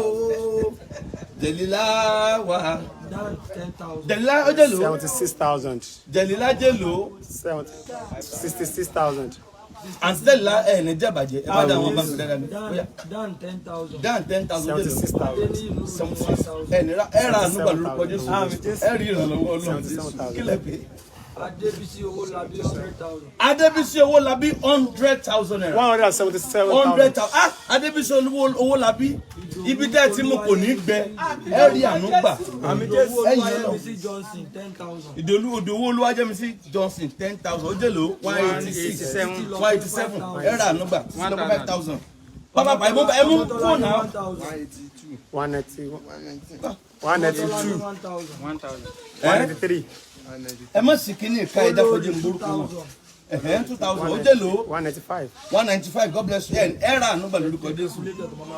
Jẹ̀lílá wà. Jẹ̀lílá ó jẹ́ lò. 76,000. Jẹ̀lílá jẹ́ lò. 70 66,000. Àǹtí Jẹ̀lílá, ẹ̀ ní jẹ́bàjẹ́. Ẹ bá dá àwọn báńkì dáadáa mi. Ó yá. Dan 10,000. Dan 10,000 jẹ́ lò. 76,000. 76. Ẹ̀ ní ra, ẹ̀ ra àánú gbà lórúkọ Jésù. Ẹ̀ rí ìrànlọ́wọ́ Ọlọ́run. Kílẹ̀ pé. Adébísí Owólabí 100,000. Adébísí Owólabí ₦100,000. 177,000. 100,000. Ah, Adébísí Owólabí, ibi tẹ́ ẹ ti mú kò ní gbẹ. Ẹ rí àánú gbà. Ìdòwú Ẹ yìn lọ. Olúwayẹmísí Johnson 10,000. Ìdòlú Òdòwú Olúwajẹ́misí Johnson 10,000. Ó jẹ́ lò 186, 187. Ẹ rà àánú gbà, 5,000. Bàbá ẹ mú, ẹ mú fóònù náà. 190, 192, 1,000. 193. Ẹ má sì kíní ìka ẹ̀dá fojú ń burúkú wọn. Ẹ̀hẹ́n, 2,000. Ó jẹ́ lò 195. 195. God bless you. Ẹ rà àánú gbà lórúkọ Jésù.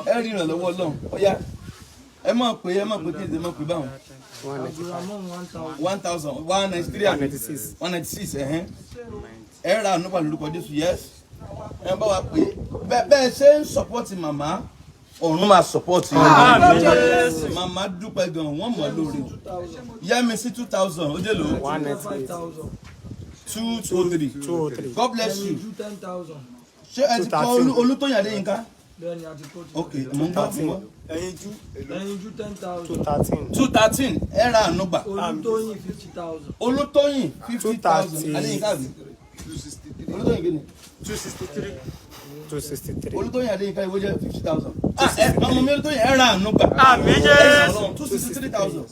Ẹ rí ìrànlọ́wọ́ Ọlọ́run. Ó yá, ẹ má pè, ẹ má pè kí ẹ má pè báwọn. 195. Abdulrahman 1,000. 1,000, 193. 196. 196. Ẹ̀hẹ́n, ẹ rà àánú gbà lórúkọ Jésù. Yes, ẹ bá wa pè é. Bẹ́ẹ̀ bẹ́ẹ̀ ṣe ń support màmá, ọ̀run máa support yín. Màmá dúpẹ́ gan, wọ́n mọ̀ lórí. Yẹ́misí 2,000. Ó jẹ́ lò 198. 5,000. 203. 203. God bless you. Ẹyinjú 10,000. Ṣé ẹ ti kọ Olútóyìn Adéyínká? Bẹ́ẹ̀ni, àti kóòtù. Ok, mo ń gbọ́, mo ń gbọ́. Ẹyinjú 10,000. 213. 213. Ẹ ra àánú gbà. Olútóyìn 50,000. Olútóyìn 50,000. 230. Adéyínká àbí Olútóyìn gíní? 263. 263. Olútóyìn Adéyínká ìwé jẹ́ 50,000. Ah, ẹ ọmọ mi Olútóyìn, ẹ ra àánú gbà. Àmín Jésù. 263,000,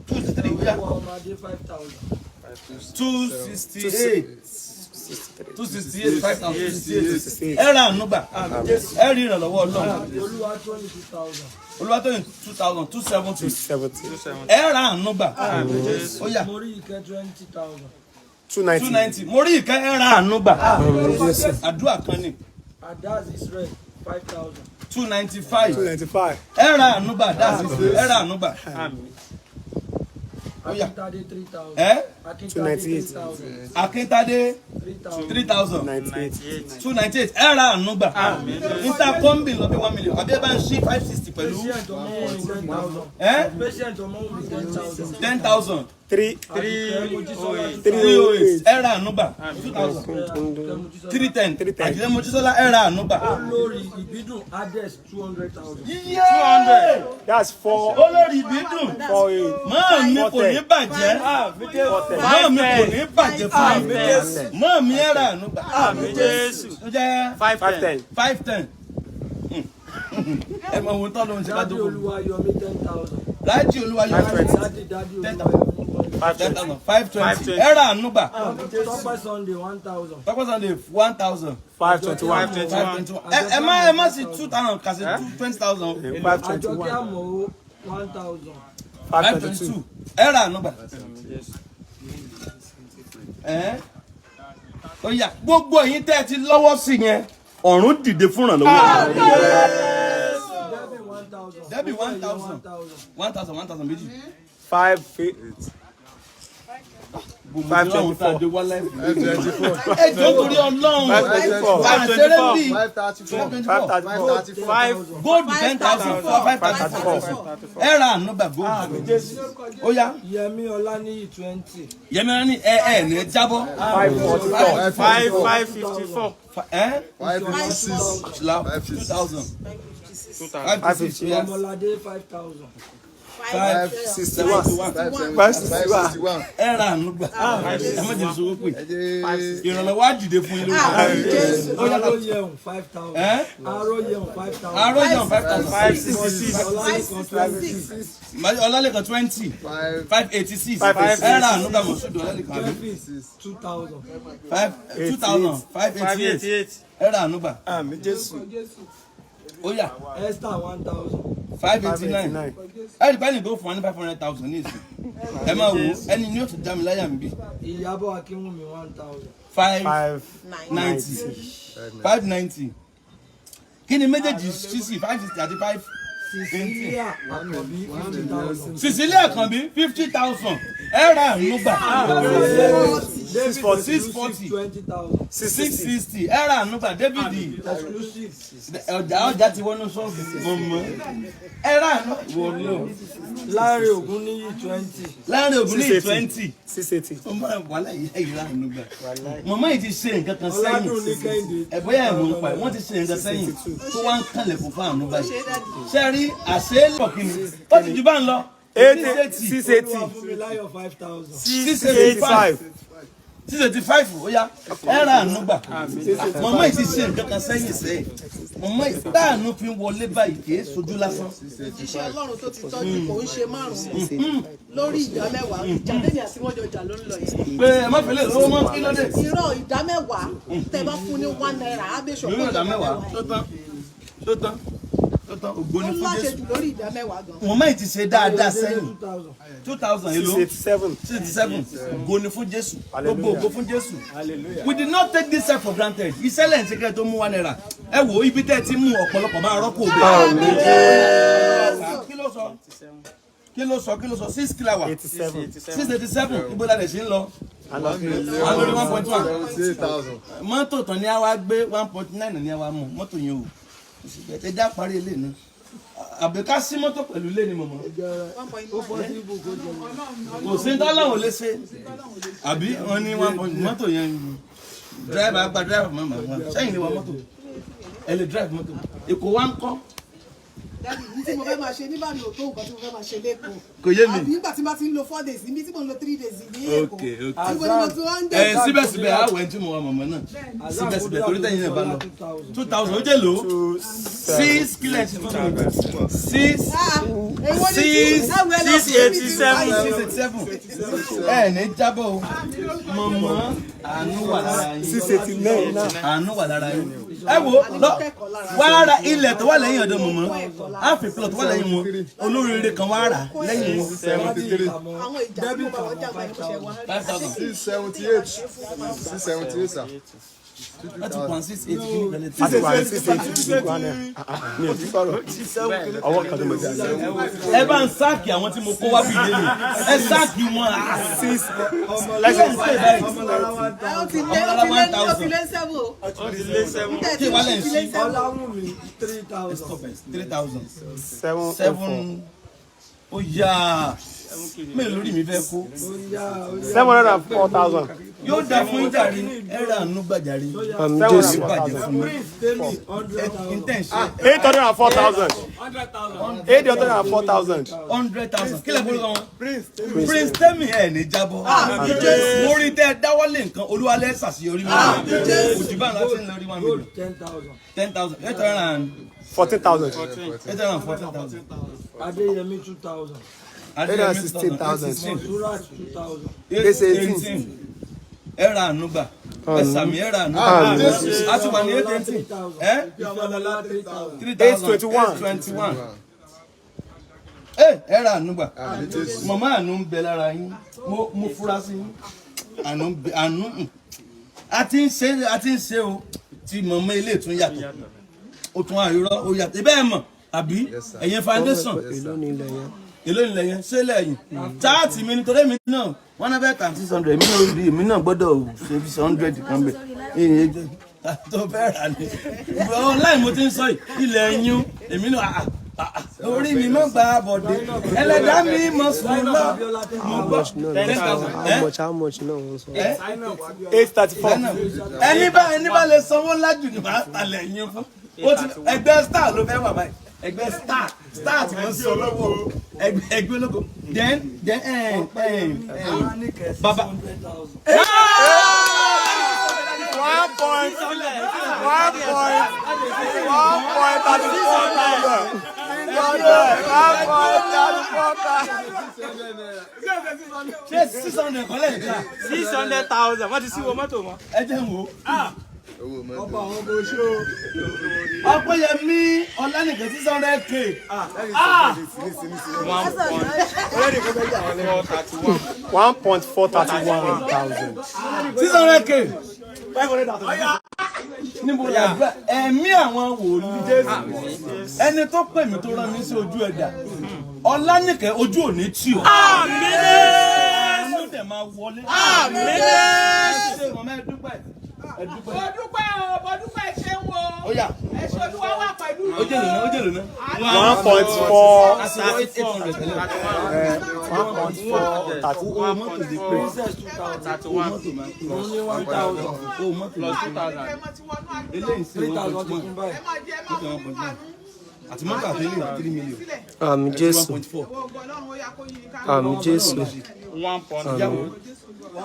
263. Ó yá. Ọmọdé 5,000. 268, 268, 5,068. Ẹ ra àánú gbà, ẹ rí ìrànlọ́wọ́ Ọlọ́run. Olúwatóyìn 2,000. Olúwatóyìn 2,270. 70. Ẹ ra àánú gbà. Ó yá. Mo rí Ìkẹ́ 20,000. Two Two ninety. ninety. Mo rí Ìkẹ́, ẹ ra àánú gbà. Àdúrà kan ni. Adaz Israel 5,000. 295. 295. Ẹ ra àánú gbà, dáàsì, ẹ ra àánú gbà. Ó yá. Akíntadé 3,000. Ẹ Akíntadé 298. 3,000. Akíntadé 3,000. 3,000. 98. 298. Ẹ ra àánú gbà. Níta kọ́ńbì lọ bí 1 million àbí ẹ bá ń ṣí 560 pẹ̀lú. Patient Ọmọ́wùnmí 10,000. Ẹ Patient Ọmọ́wùnmí 10,000. 10,000. Three. Three oh eight. Three oh eight. Ẹ ra àánú gbà. 2,000. 310. 310. Àjẹlẹ Mojísọ́lá, ẹ ra àánú gbà. Olórí Ìbídùn Ades 200,000. 200. That's four. Olórí Ìbídùn. Four eight. Mọ́ mi kò ní bàjẹ́. 410. Mọ́ mi kò ní bàjẹ́ fún mi. Mọ́ mi, ẹ ra àánú gbà. Ó jẹ́ 510. 510. Ẹ mọ ohun tó lóun ṣe bá Dádì dókòwò. Olúwayọ̀mí 10,000. Rájí Olúwayọ̀. Dádì Dádì Olúwayọ̀mí. 10,000 520. Ẹ ra àánú gbà. Tọ́pẹ́ Sunday 1,000. Tọ́pẹ́ Sunday 1,000. 521. 521. Ẹ má sí 2,000 kàṣí 20,000. Five twenty Àjọkẹ́ one. Àmọ̀ó 1,000. Five five twenty twenty two. two. Ẹ ra àánú gbà. Ẹ ó yá, gbogbo ẹ̀yin tẹ́ ẹ ti lọ́wọ́ sí yẹn, ọ̀run dìde fún ìrànlọ́wọ́. Debbie 1,000. Debbie 1,000. 1,000. 1,000, 1,000 méjì. Five. 524. Ẹ jọ̀ọ́, torí Ọlọ́run. 524. Àṣẹrẹ́ bí 534. 534. 534. Gold 10,000 four five 34. Ẹ ra àánú gbà, gold. Ó yá. Yẹmí Ọláníyì 20. Yẹmi ní ẹ ẹ ní jábọ́. 544. Five five fifty four. Ẹ 556. la 2,000 556. Ó yá. Ọmọládé 5,000. 561. 561. Ẹ ra àánú gbà. Ẹ má jẹ́ sọ́wọ́ pé ìrànlọ́wọ́ á dìde fún yín lórí. Ó yá. Aróyẹ̀hùn 5,000. Ẹ Aróyẹ̀hùn 5,000. Aróyàn 5,000. 566. Ọlálékan 20. Ọlálẹ́kan 20. 586. Ẹ ra àánú gbà, Mọ̀ṣúdù Ọlálẹ́kan àbí. Kevin 2,000. Five 2,000 five Five eighty eighty eight. eight. Ẹ ra àánú gbà. Àmín Jésù. Ó yá. Esther 1,000. 589. 589. Ẹ rí báyìí kó fún wa ní 500,000 ní ìsìn. Ẹ máa wo ẹni ní yóò tún já mi láyà mi bí. Ìyábọ̀ Akínwùmí 1,000. Five Five ninety. 590. Kí ni méjèèjì sísì 560 àti five? Cecilia Àkànbí 50,000. Cecilia Àkànbí 50,000. Ẹ ra àánú gbà. 640. 640. 20,000. 660. Ẹ ra àánú gbà, David. Exclusive. Ọjà ti wọnú ṣọ́ọ̀bù mọ̀mọ́. Ẹ ra àánú wọlé. Láre Ògúnníyì 20. Láàrin ògùn ní 680. 20. 680. Ọmọ wàhálà yìí, ẹ̀yìn ra àánú gbà. Mọ̀mọ́ yìí ti ṣe nǹkan kan sẹ́yìn. Ọládùnní Kẹ́hìndé. Ẹ bóyá ẹ̀wọ̀n ń pa ẹ̀, wọ́n ti ṣe nǹkan sẹ́yìn tó wá ń kànlẹ̀ fún fáànù báyìí. Ṣé rí àṣẹ lọ kí ni ó ti ju bá ń lọ. 80. 680. Olúwafúnmiláyọ̀ 5,000. 685. 685. Ó yá, ẹ ra àánú gbà. Mọ̀mọ́ yìí ti ṣe nǹkan kan sẹ́yìn sẹ́yìn. Mọ̀mọ́ yìí táànù fi ń wọlé báyìí kì í sojú lásán. Òjíṣẹ́ Ọlọ́run tó ti tọ́jú kò ń ṣe márùn-ún lórí ìdá mẹ́wàá. Ìjà tèmi àti wọ́n jọ jà ló ń lọ yìí. Pé ẹ má fẹ́lẹ̀ lówó mọ́, kí ló dé? Irọ́, ìdá mẹ́wàá tẹ bá fún ní ₦1 á bẹ̀ ṣọ̀pọ̀. Lórí ìdá mẹ́wàá tó tán, tó tán, tó tán, ògo Ó ni fún láṣẹ Jésù. jù lórí ìdá mẹ́wàá gan. Mọ̀mọ́ yìí ti ṣe dáadáa sẹ́yìn. 2,000. 2,000 èlò. 687. 67. Ògo ni fún Jésù. Gbogbo ògo fún Jésù. We did not take this step for granted. Iṣẹ́ lẹ́yìn tí kẹ́ tó mú ₦1. Ẹ wo ibi tẹ́ ẹ ti mú ọ̀pọ̀lọpọ̀ máa rọ́pò bẹ́ẹ̀. Kí ló sọ, kí ló sọ, kí ló sọ? Six kilowatt. 87. 687. Ibo la dẹ̀ ṣe ń lọ? Àwọn 1.1. 78,000. Mọ́tò tán ni a wá gbé, 1.9 ni a wá mú mọ́tò yẹn o. Ẹ já parí ilé náà àbí ká sí mọ́tò pẹ̀lú ilé ni mọ̀mọ́. Kò sí tọ́lọ́hún lè ṣe àbí wọ́n ní one point mọ́tò yẹn, driver gba driver mọ́ màá sẹ́yìn lè wa mọ́tò. Ẹ lè drive mọ́tò Èkó wa ń kọ́. Daddy, ní tí mo fẹ́ máa ṣe níbàdàn ò tó nǹkan tí mo fẹ́ máa ṣe lẹ́kọ̀ọ́. Kò yé mi. Àbí nígbà tí n bá ti ń lo 4 days níbi tí mo ń lo 3 days ní Èkó. Okay, okay. Tí mo ní mo tún wá ń dé. Ẹ síbẹ̀síbẹ̀, àwọ̀ ẹ̀ tí mo wà mọ̀mọ́ náà síbẹ̀síbẹ̀, torí tẹ̀yìn náà bá lọ 2,000, ó jẹ́ lò ó six kílẹ̀ sí 2,000 six. Ah, èwo ni Six, two? Ẹ wo ẹ lọ six fún mi eighty tí seven. 687. Ẹ ní jábọ̀ o mọ̀mọ́, àánú wà lára yín. 689 náà. Àánú wà lára yín. Ẹ wo lọ wá ra ilẹ̀ tó wà lẹ́yìn ọ̀dọ̀ mọ̀mọ́, áfì plot wà lẹ́yìn wọn, olóríire kan wá rà lẹ́yìn wọn. 73. Àwọn ìjà tí mo bá wọn jà báyìí, mo ṣe wá rí. 5,000. 678. 678, sir. Láti 1.68 kí ní ìbẹ̀lẹ̀ tí. Àti wà ní 680 one naira. Mi ò ti sọ̀rọ̀. Ọwọ́ kan tó mọ̀ sí. Ẹ bá ń sáàkì àwọn tí mo kó wá bí ilé mi, ẹ sáàkì wọn. Six. Lẹ́sẹ̀ ń sè báyìí. Ẹ, ó ti lé ó ti lé seven o. Ó ti lé seven. Tẹ̀ Kí wàá lẹ̀ ń ti lé sí? seven. Ọláwùnmí 3,000. 3,000. Seven oh four. Seven ó yá, mélòó lórí mi fẹ́ kó. Ó yá, ó yá. 704,000. Yóò dá fún jàre, ẹ ra àánú gbàjàre. Àmín Jésù Jésù. bàjẹ́ fún mi. Prince Temi 100,000. Intention. 804,000. 804,000. 100,000. Kílẹ̀ fún wọn. Prince Temi, ẹ̀ ní jábọ́. Mo rí tẹ́ ẹ dáwọ́lé nǹkan, olúwalẹ̀ ṣàṣeyọrí mi. Òjì bá láti ń lọ rí 1 million. Gold 10,000. 10,000. Eight hundred and 14,000. 814,000. Adéyẹmí 2,000. 816,000. Surat 2,000. 818. Ẹ ra àánú gbà. Ẹ sàmì, ẹ ra àánú gbà. A ti wà ní 818. Ẹ Ìfẹ́lọ́lá 3,000. 3,000. 821. 821. Ẹ ra àánú gbà. Màmá, àánú ń bẹ lára yín. Mo fura sí yín. Àánú ń bẹ àánú. A ti ń ṣe, a ti ń ṣe o. Ti mọ̀mọ́ ilé tún yàtọ̀. Ó tún àìrọ́ ó yàtọ̀. Ibẹ̀ ẹ̀ mọ̀ àbí ẹ̀yin foundation. Èló ni ilẹ̀ yẹn? Èló nílẹ̀ yẹn? Ṣé lẹ́yìn chaati mi nítorí èmi náà wọ́n náà fẹ́ tà 600, èmi náà rí, èmi náà gbọ́dọ̀ ṣe 600 kan bẹ̀ ìyẹn jẹ́ tó fẹ́ rà ní. Online mo ti ń sọ yìí, ilẹ̀ yín èmi náà orí mi mọ̀ gba bọ̀dé, ẹlẹ́dàá mi mọ̀ sùn lọ. Mo gbọ́ 10,000. How much, how much náà wọ́n sọ? 834. Ẹni bá lè sanwó ńlá jù ní màá talẹ̀ yín fún. Ó ti ẹgbẹ́ star ló fẹ́ wà báyìí, ẹgbẹ́ star, star tí wọ́n sọ lọ́wọ́ ẹgbẹ́ ológo. Then ẹ ẹ ẹ baba. One point one point 1.34 thousand. 600. 1.34 thousand. Ṣé 600 kọ́lẹ̀ nìkan? 600,000. Wọ́n ti sí wo mọ́tò mọ́. Ẹ jẹ́ n wò. Owó mọ́tò. Ọba àwọn ọmọ oṣó. Ọpẹ́yẹmí Ọlánìkẹ́ 600K. 1.431. 1.431 thousand. 600K. Níbo làdúrà ẹ̀mí àwọn wòlíì ẹni tó pè mí tó rán mi sí ojú ẹ̀dá Ọlánìkẹ́, ojú òní tì ọ́. Àmín. Ló dẹ̀ máa wọlé. Àmín. Ṣé mọ̀mọ́, ẹ dúpẹ́, ẹ dúpẹ́. Mo dúpẹ́ o, mo dúpẹ́, ṣé ń wo. Ó yá. Ẹ ṣe, Olúwa wà pẹ̀lú Ó jẹ́ lónà, ó jẹ́ lónà. 1.4. Àti wọ́n 800 tẹ́lẹ̀. 1.430. Owó mọ́tò dé pé. Princess 2,000. Owó mọ́tò máa ń pè. Òun ní 1,000. Owó mọ́tò máa ń pè. Eléyìí sí three one thousand point ti one. kún báyìí. Ẹ máa jẹ, ẹ máa mú nínú àánú. Àti mọ́tò àti eléyìí 3 million. Àmín Jésù. 1.4. Ògo Ọlọ́run ó yá kó yí ká. Àmín Jésù.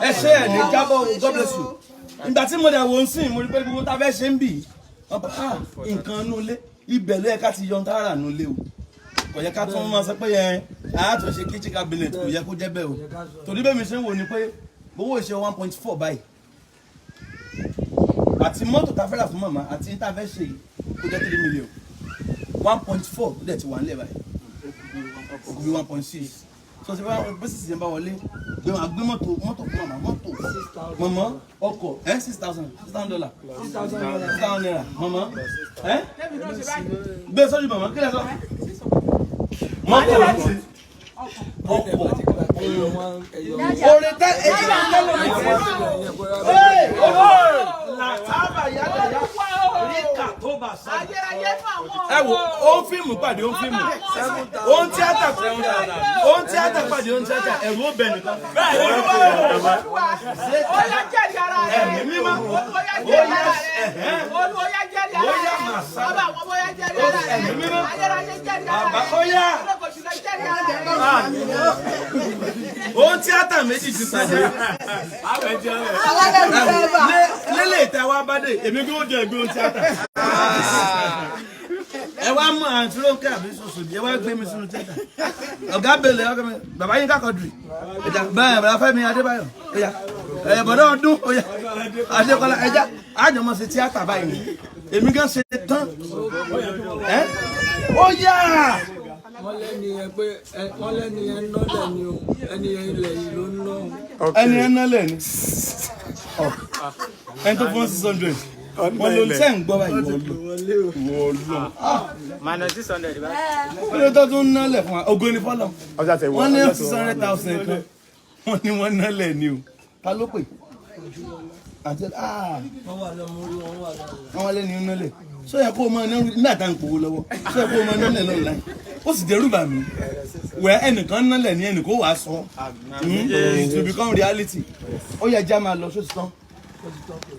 Ẹ ṣe, ẹ ní jábọ̀ o, God bless you. Ìgbà tí mo dẹ̀ wò ń sìn, mo rí pé gbogbo tá a fẹ́ ṣe ń bì í, nǹkan inú ilé ibẹ̀ ló yẹ ká ti yọ ohun tá a rà nú ilé o. Kò yẹ ká tún máa sọ pé yẹn a tún ṣe kitchen cabinet, kò yẹ kó jẹ́ bẹ́ẹ̀ o, torí bẹ́ẹ̀ mi ṣe ń wò ni pé owó ìṣe 1.4 báyìí àti mọ́tò tá a fẹ́ rà fún màmá àti tá a fẹ́ ṣe yìí kó jẹ́ 3 million. 1.4 ó dẹ̀ ti wà nílẹ̀ báyìí, ó kù bí 1.6. So ṣe bá bó sì ṣe ń bá wọlé gbé wọn gbé mọ́tò fún màmá, mọ́tò mọ̀mọ́, ọkọ̀ ẹ̀ 6,000, $6,000, 6,000 naira mọ̀mọ́ ẹ̀ Lẹ́mi náà ṣe báyìí. gbé sọ́jú mọ̀mọ́. Kí lẹ sọ? Mọ́tò, ọkọ̀, orin tẹ èyí náà tẹ́lẹ̀ mi. Làtàbà yàtọ̀ yà ríkà tó bà sá. Ayérayé fún àwọn Ẹ wo, ó ń fíìmù pàdé, ó ń fíìmù, ó ń tíátà, ó ń tíátà pàdé, ó ń tíátà, ẹ̀rù ó bẹ̀ nìkan. Olúwa o. Olúwa, ó yá jẹ́rìí ara rẹ̀. Ẹ̀mí mímọ́. Olúwa, ó yá jẹ́rìí ara rẹ̀. Olúwa, ó yá jẹ́rìí jẹ́rìí ara Ó yá, rẹ̀. màá sá. Ọba àwọn ọmọ yá jẹ́rìí ara rẹ̀. Ẹ̀mí mímọ́. Ayérayé jẹ́rìí ara Bàbá, rẹ̀. ó yá. Ológo jùlọ jẹ́rìí ara rẹ̀. Ohun tíátà méjì ti pàdé. Alálẹ̀ fẹ́ bà. Lélẹ̀ ìta wa bá dé, èmi kò jẹ́ ẹgbẹ́ ohun tíátà. Ẹ wá mú àǹtí Rónkẹ́ àbí sọ̀sọ̀ ẹ wá gbé mi sínú tíátà. Ọ̀gá Bello ọ̀gá mi, bàbá yín kákọ̀dùrì. Ẹja bẹ́ẹ̀ bàbá Fẹ́mi Adébáyọ̀, ẹja ẹ̀ bọ̀dọ̀ ọdún, ọ̀yà Adékọ́lá, ẹja àjọmọ̀ ṣe tíátà báyìí. Èmi gan ṣe tán. Ẹ ó yá! Wọ́n lẹ́ni yẹn pé wọ́n lẹ́ni yẹn ná lẹ̀ ni o, ẹni yẹn ilẹ̀ yìí ló ń ná o. Ẹni ẹ ná lẹ̀ ni. Ẹni tó fún 600. Wọ́n ló ń tẹ́ ń gbọ́ báyìí wọ́n lọ. Wọ́n lọ. Minus 600 báyìí. Ó lè tó tún nálẹ̀ fún wa, ògo ni fọ́lọ̀. Ọjà tẹ̀ wọ́n. Wọ́n ní 600,000 kan, wọ́n ní wọ́n nálẹ̀ ni o. Ta ló pè? Àti Wọ́n wà lọ́mọ orí wọn wà lọ́wọ́. wọ́n wá lẹ́ni nálẹ̀. Sọ yẹ kó o máa náwó nígbà tá à ń kówó lọ́wọ́? Sọ yẹ kó o máa nálẹ̀ lọ́nà láì? Ó sì dẹ́rù bà mí. Wẹ́ ẹnìkan nálẹ̀ ní ẹnì kó wàá sọ. It will become reality. Ó yẹ ẹja máa lọ sóti tán.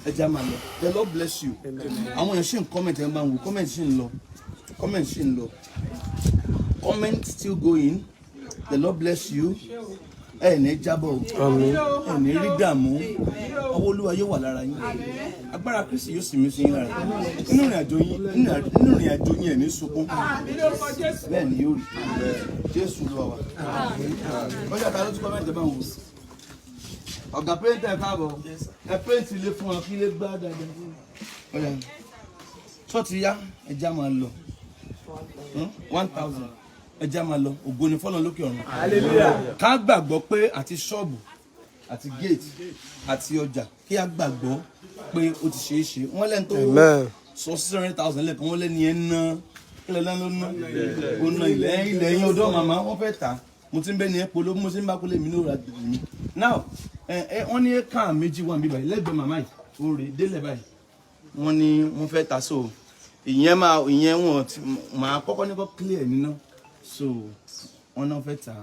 Ẹja máa lọ. The Lord bless you. Àwọn èèyàn ṣì ń comment, ẹ̀ máa ń wò, comment ṣì ń lọ. Comment ṣì ń lọ. Comment still going. The Lord bless you. Ẹ ní jábọ̀ o. Ẹ ní rí dààmú. Ọwọ́ Olúwa yóò wà lára yín. Agbára Kristi yóò sì mí sí yín lára. Nínú ìrìn àjò yín, nínú ìrìn àjò yín, ẹ ní sunkún. Àmín lórúkọ Jésù. Bẹ́ẹ̀ ni yóò rí. Jésù Olúwa wa. Ọjà ta ló tún comment bá ń wò? Ọ̀gá painter, ẹ káàbọ̀. Ẹ paint ilé fún wa kí ilé gbá dáadáa. Ọjà ṣọ́ọ̀tì yá, ẹja máa lọ. 1,000. Ẹja máa lọ. Ògo ni fọ́lọ́run lókè ọ̀run. Ká gbàgbọ́ pé àti ṣọ́ọ̀bù àti gate àti ọjà, kí a gbàgbọ́ pé ó ti ṣeé ṣe. Wọ́n lẹ́nu tó Amen. sọ 600,000 lẹ́ẹ̀kan, wọ́n lẹ́ni ẹ̀ ná kílẹ̀ lẹ́nu ló ná, ó ná ilẹ̀ ilẹ̀ yín ọdọ́ màmá wọ́n fẹ́ tà. Mo ti ń bẹ́ ni ẹ polo, mo ti ń bá kólé mi ní òrà mi now. Ẹ ẹ wọ́n ní éka méjì wà níbí báyìí lẹ́gbẹ̀ẹ́ màmá yìí, ó rè délẹ̀ báyìí. Wọ́n ní wọ́n fẹ́ tà, so ìyẹn máa ìyẹn wọn ti máa kọ́kọ́ ní kọ́ clear níná, so wọ́n náà fẹ́ tà.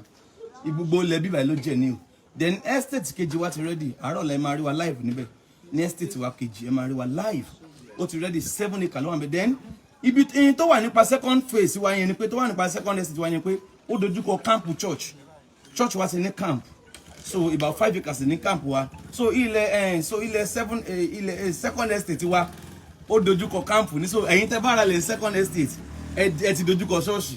Ibùgbó ilẹ̀ bíbáyìí ló jẹ́ ní o. Then estate kejì wa ti ready. Àárọ̀ la ẹ máa rí wa live níbẹ̀ ní estate wa kejì. Ẹ máa rí wa live, ó ti ready. 7 acre ló wà níbẹ̀. Then ibi ìyẹn tó wà nípa second phase wa yẹn ni pé, tó wà nípa second estate wa yẹn pé ó dojúkọ camp church. Church wa ti ní camp, so about 5 acres ní camp wa. So ilẹ̀ so ilẹ̀ seven ilẹ̀ second estate wa, ó dojúkọ camp ní. So ẹ̀yin tẹ́ bá ra lẹ̀ second estate, ẹ ti dojúkọ ṣọ́ọ̀ṣì,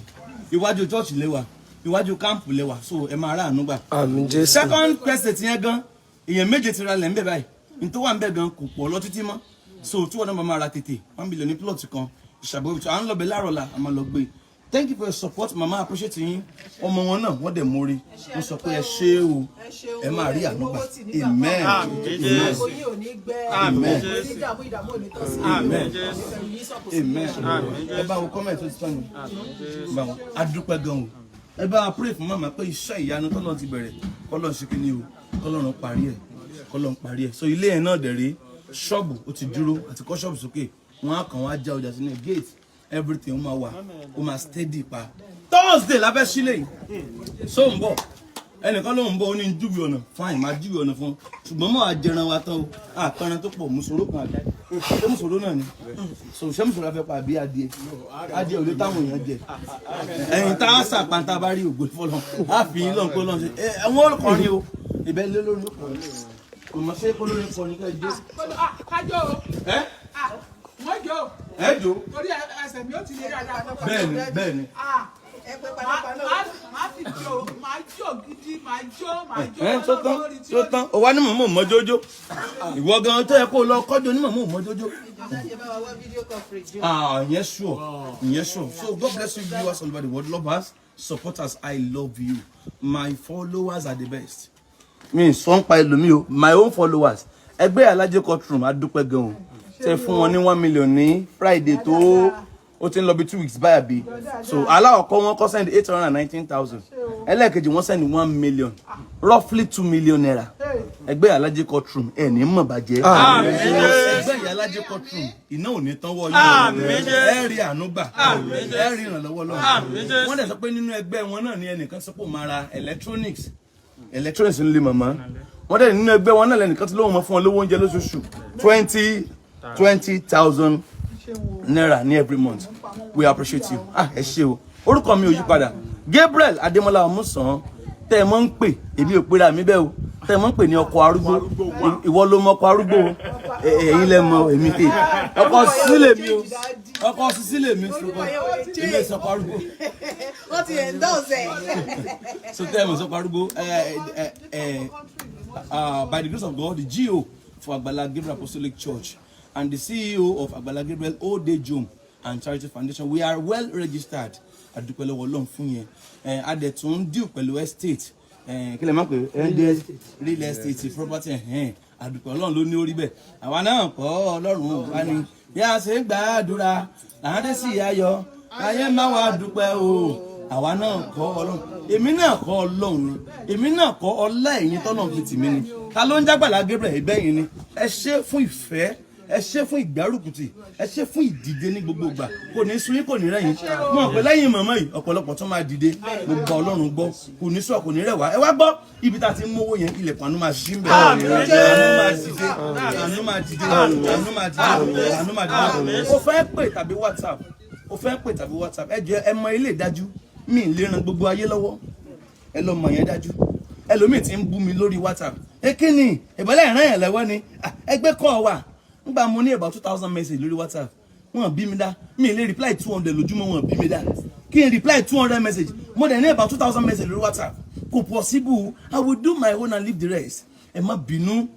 iwájú church lẹ́wà, iwájú camp lẹ́wà, so ẹ máa ráàánú gbà. Àmín Jésù. Second estate yẹn gan, èèyàn méje ti ra lẹ̀ ńbẹ̀ báyìí. Ní tó wà ńbẹ̀ gan kò pọ̀ lọ títí mọ́, so tí wọ́n náà máa ra tètè. 1 billion ní plot kan ìṣàbọ̀ à ń lọ bẹ̀ láàrọ̀ la a máa lọ gbé. Thank you for your support, mama. Appreciate yín. Ọmọ wọn náà, wọ́n dẹ̀ mórí, wọ́n sọ pé ẹ ṣé o, ẹ máa rí àánú gbà. Amen. Jésù. Oyin ò ní gbẹ. Amen. Kò ní dààmú, ìdààmú ò ní tọ́ sí. Amen. Ìbẹ̀rù yìí sọ̀kò sí. Amen. Ẹ bá wo comment tó ti tán ni bá wọn. Adúpẹ́ gan o. Ẹ bá wa pray fún màmá pé iṣẹ́ ìyanu tọ́lọ́run ti bẹ̀rẹ̀, kọ́lọ́run ṣe kí ni o, kọ́lọ́run parí ẹ̀, kọ́lọ́run parí ẹ̀. So ilé yẹn náà dẹ̀ rí ṣọ́ọ̀bù, ó ti dúró àti kọ́ ṣọ́ọ̀bù sókè. Wọ́n á kàn wọ́n á já ọjà sínú ẹ̀, gate, everything ó máa wà, ó máa steady pa. Thursday la fẹ́ sílẹ̀ yìí, so ń bọ̀. Ẹnìkan ló ń bọ̀, ó ní júwe ọ̀nà. Fine, máa júwe ọ̀nà fún un, ṣùgbọ́n mọ́ àjẹran wa tán o. Àpẹran tó pọ̀, mùsùlùmí kan àbí ṣé mùsùlùmí náà ni? So ṣé mùsùlùmí fẹ́ pa àbí adìẹ? Adìẹ ò lè táwọn èèyàn jẹ. Ẹ̀yìn tá a sàpàǹtà bá rí ògbó fọlọ́ á fi yín lọ́n pé lọ́n ṣe ẹ wọ́n kọrin o. Ìbẹ́ lé lórí kọrin, kò mọ̀ ṣé kó lórí kọrin ká jó. Kájọ o. Ẹ Wọ́n jọ. ẹ jó. Torí ẹsẹ̀ mi ó ti lé dáadáa. Bẹ́ẹ̀ni, bẹ́ẹ̀ni. Ẹ pé panápaná. Máa fi jó, máa jó gidi, máa jó, máa jó. Ẹ tó tán, tó tán. O wa ní mọ̀mọ́ mọ́ jójó. Ìwọ gan tó yẹ kó lọ kọ́jọ ní mọ̀mọ́ mọ́ jójó. Ṣe bá wa wá video coverage. Ah, ìyẹn sure, ìyẹn sure. So God bless you, viewers all over the world, lovers, supporters, I love you. My followers are the best. Mi sọ ń pa ẹlòmíì o, my own followers. Ẹgbẹ́ Alájẹ courtroom, adúpẹ́ gan o. Ṣe fún wọn ní 1 million ní Friday tó ó ti ń lọ bí 2 weeks báyà bí. So aláwọ̀kọ́ wọn kọ́ send 819,000. Ẹlẹ́ẹ̀kejì wọ́n send 1 million, roughly ₦2 million. Ẹgbẹ́ Alájẹ courtroom, ẹ̀ ní mọ̀ bàjẹ́. Ẹgbẹ́ Alájẹ courtroom, iná ò ní tán wọ́ yín. Ẹ rí àánú gbà, ẹ rí ìrànlọ́wọ́ lọ́wọ́. Wọ́n dẹ̀ sọ pé nínú ẹgbẹ́ wọn náà ni ẹnìkan sọ pé òun máa ra electronics. Electronics ń lé màmá. Wọ́n dẹ̀ nínú ẹgbẹ́ wọn náà lẹ́nìkan tí lóun máa fún wọn lówó oúnjẹ lóṣooṣù, twenty twenty thousand naira ní every month. We appreciate you. Ah, ẹ ṣé o. Orúkọ mi ò yí padà, Gabriel Adémọ́lá Ọmúsàn, tẹ́ ẹ mọ́ ń pè, èmi ò pera mi bẹ́ẹ̀ o, tẹ́ ẹ mọ́ ń pè ní ọkọ arúgbó. Ìwọ ló mọ ọkọ arúgbó o. Ẹ̀yin lẹ mọ èmi tè ọkọ sílẹ̀ mi o, ọkọ sílẹ̀ mi, Orúkọ yẹn ò lè èmi ò sọkọ arúgbó. Wọ́n ti endorse ẹ̀. So tẹ́ ẹ mọ̀ sọkọ arúgbó. ẹ ẹ ẹ by the grace of God, the GO for Agbala Gabriel Apostolic Church and the CEO of Agbala Gabriel Old Age Home and Charity Foundation. We are well registered. Adúpẹ́ lọ́wọ́ Ọlọ́run fún yẹn. A dẹ̀ tún ń deal pẹ̀lú estate, kí lè má pè é, real estate, property. Adúpẹ́, Ọlọ́run ló ní orí bẹ́ẹ̀, àwa náà kọ́. Ọlọ́run wá ní bí a ṣe ń gbàdúrà láńdé sí ayọ̀ ayé má wá dúpẹ́ o. Àwa náà kọ́, Ọlọ́run. Èmi náà kọ́, Ọlọ́run ni. Èmi náà kọ́, ọlá ẹ̀yin tọ́lọ́run fi tì mí ni. Ta ló ń jágbàlá Gabriel? Ìbẹ́yìn ni. Ẹ ṣé fún ìfẹ́, ẹ ṣé fún ìgbárùkùtì, ẹ ṣé fún ìdìde ní gbogbo ìgbà. Kò ní sú yín, kò ní rẹ̀yìn. Mọ̀ pé lẹ́yìn mọ̀mọ́ yìí, ọ̀pọ̀lọpọ̀ tó máa dìde. Mo gba Ọlọ́run gbọ́, kò ní sọ, kò ní rẹ̀ wá. Ẹ wá gbọ́, ibi tá a ti ń mówó yẹn, ilẹ̀kùn àánú máa ṣí ń bẹ̀. Àánú máa dìde, àánú máa dìde, àánú máa dìde, àánú máa dìde. O fẹ́ pè tàbí WhatsApp, o fẹ́ pè tàbí WhatsApp, ẹ jẹ́ ẹ mọ ilé ìdájú mi ì lè ran gbogbo ayé lọ́wọ́. Ẹ lọ mọ̀ yẹn dájú. Ẹlòmíì ti ń bú mi lórí WhatsApp. Ẹ kí ni ìbọ̀lẹ̀ ìràn yẹn lọ́wọ́ ni? Ah, ẹgbẹ́ kọ́ wà nígbà mo ní about 2,000 message lórí WhatsApp. Wọn bí mi dá mi lè reply 200 lójúmọ́. Wọn bí mi dá kí n reply 200 message. Mo dẹ̀ ní about 2,000 message lórí WhatsApp, kò possible. I will do my own and leave the rest. Ẹ má bínú,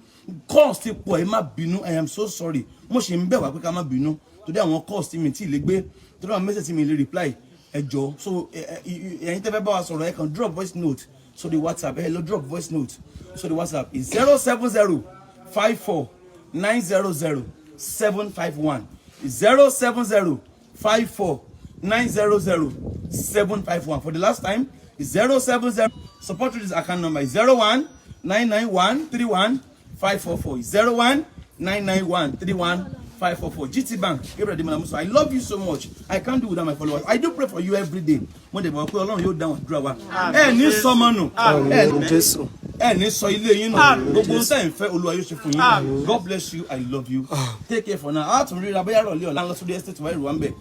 calls ti pọ̀, ẹ má bínú. I am so sorry. Mo ṣe ń bẹ̀ wá pé ká má bínú torí àwọn calls tí mi tí ì lè gbé, torí àwọn message tí mi lè reply. Ẹ jọ, so ẹ̀yin tẹ́ fẹ́ bá wa sọ̀rọ̀, ẹ kàn drop voice note sórí WhatsApp. Ẹ lọ drop voice note sórí WhatsApp, 07054900751, 07054900751. For the last time, 070. Support through this account number, 0199131544, 0199131544, GT Bank, Gabriel Ademola Amusan. I love you so much. I can't do without my followers. I do pray for you every day. Mo dẹ̀ mọ̀ pé Ọlọ́run yóò dáhùn àdúrà wa. Ẹ ní sọmọ nù, Àmín Jésù. ẹ ní sọ ilé yín nù. Gbogbo ohun tẹ́ ń fẹ́, Olúwa yóò ṣe fún yín. God bless you. I love you. Take care for now. A tún ríra bóyá rọ̀lẹ́ ọ̀la, lọ sórí estate wáyé rò wá ń bẹ̀.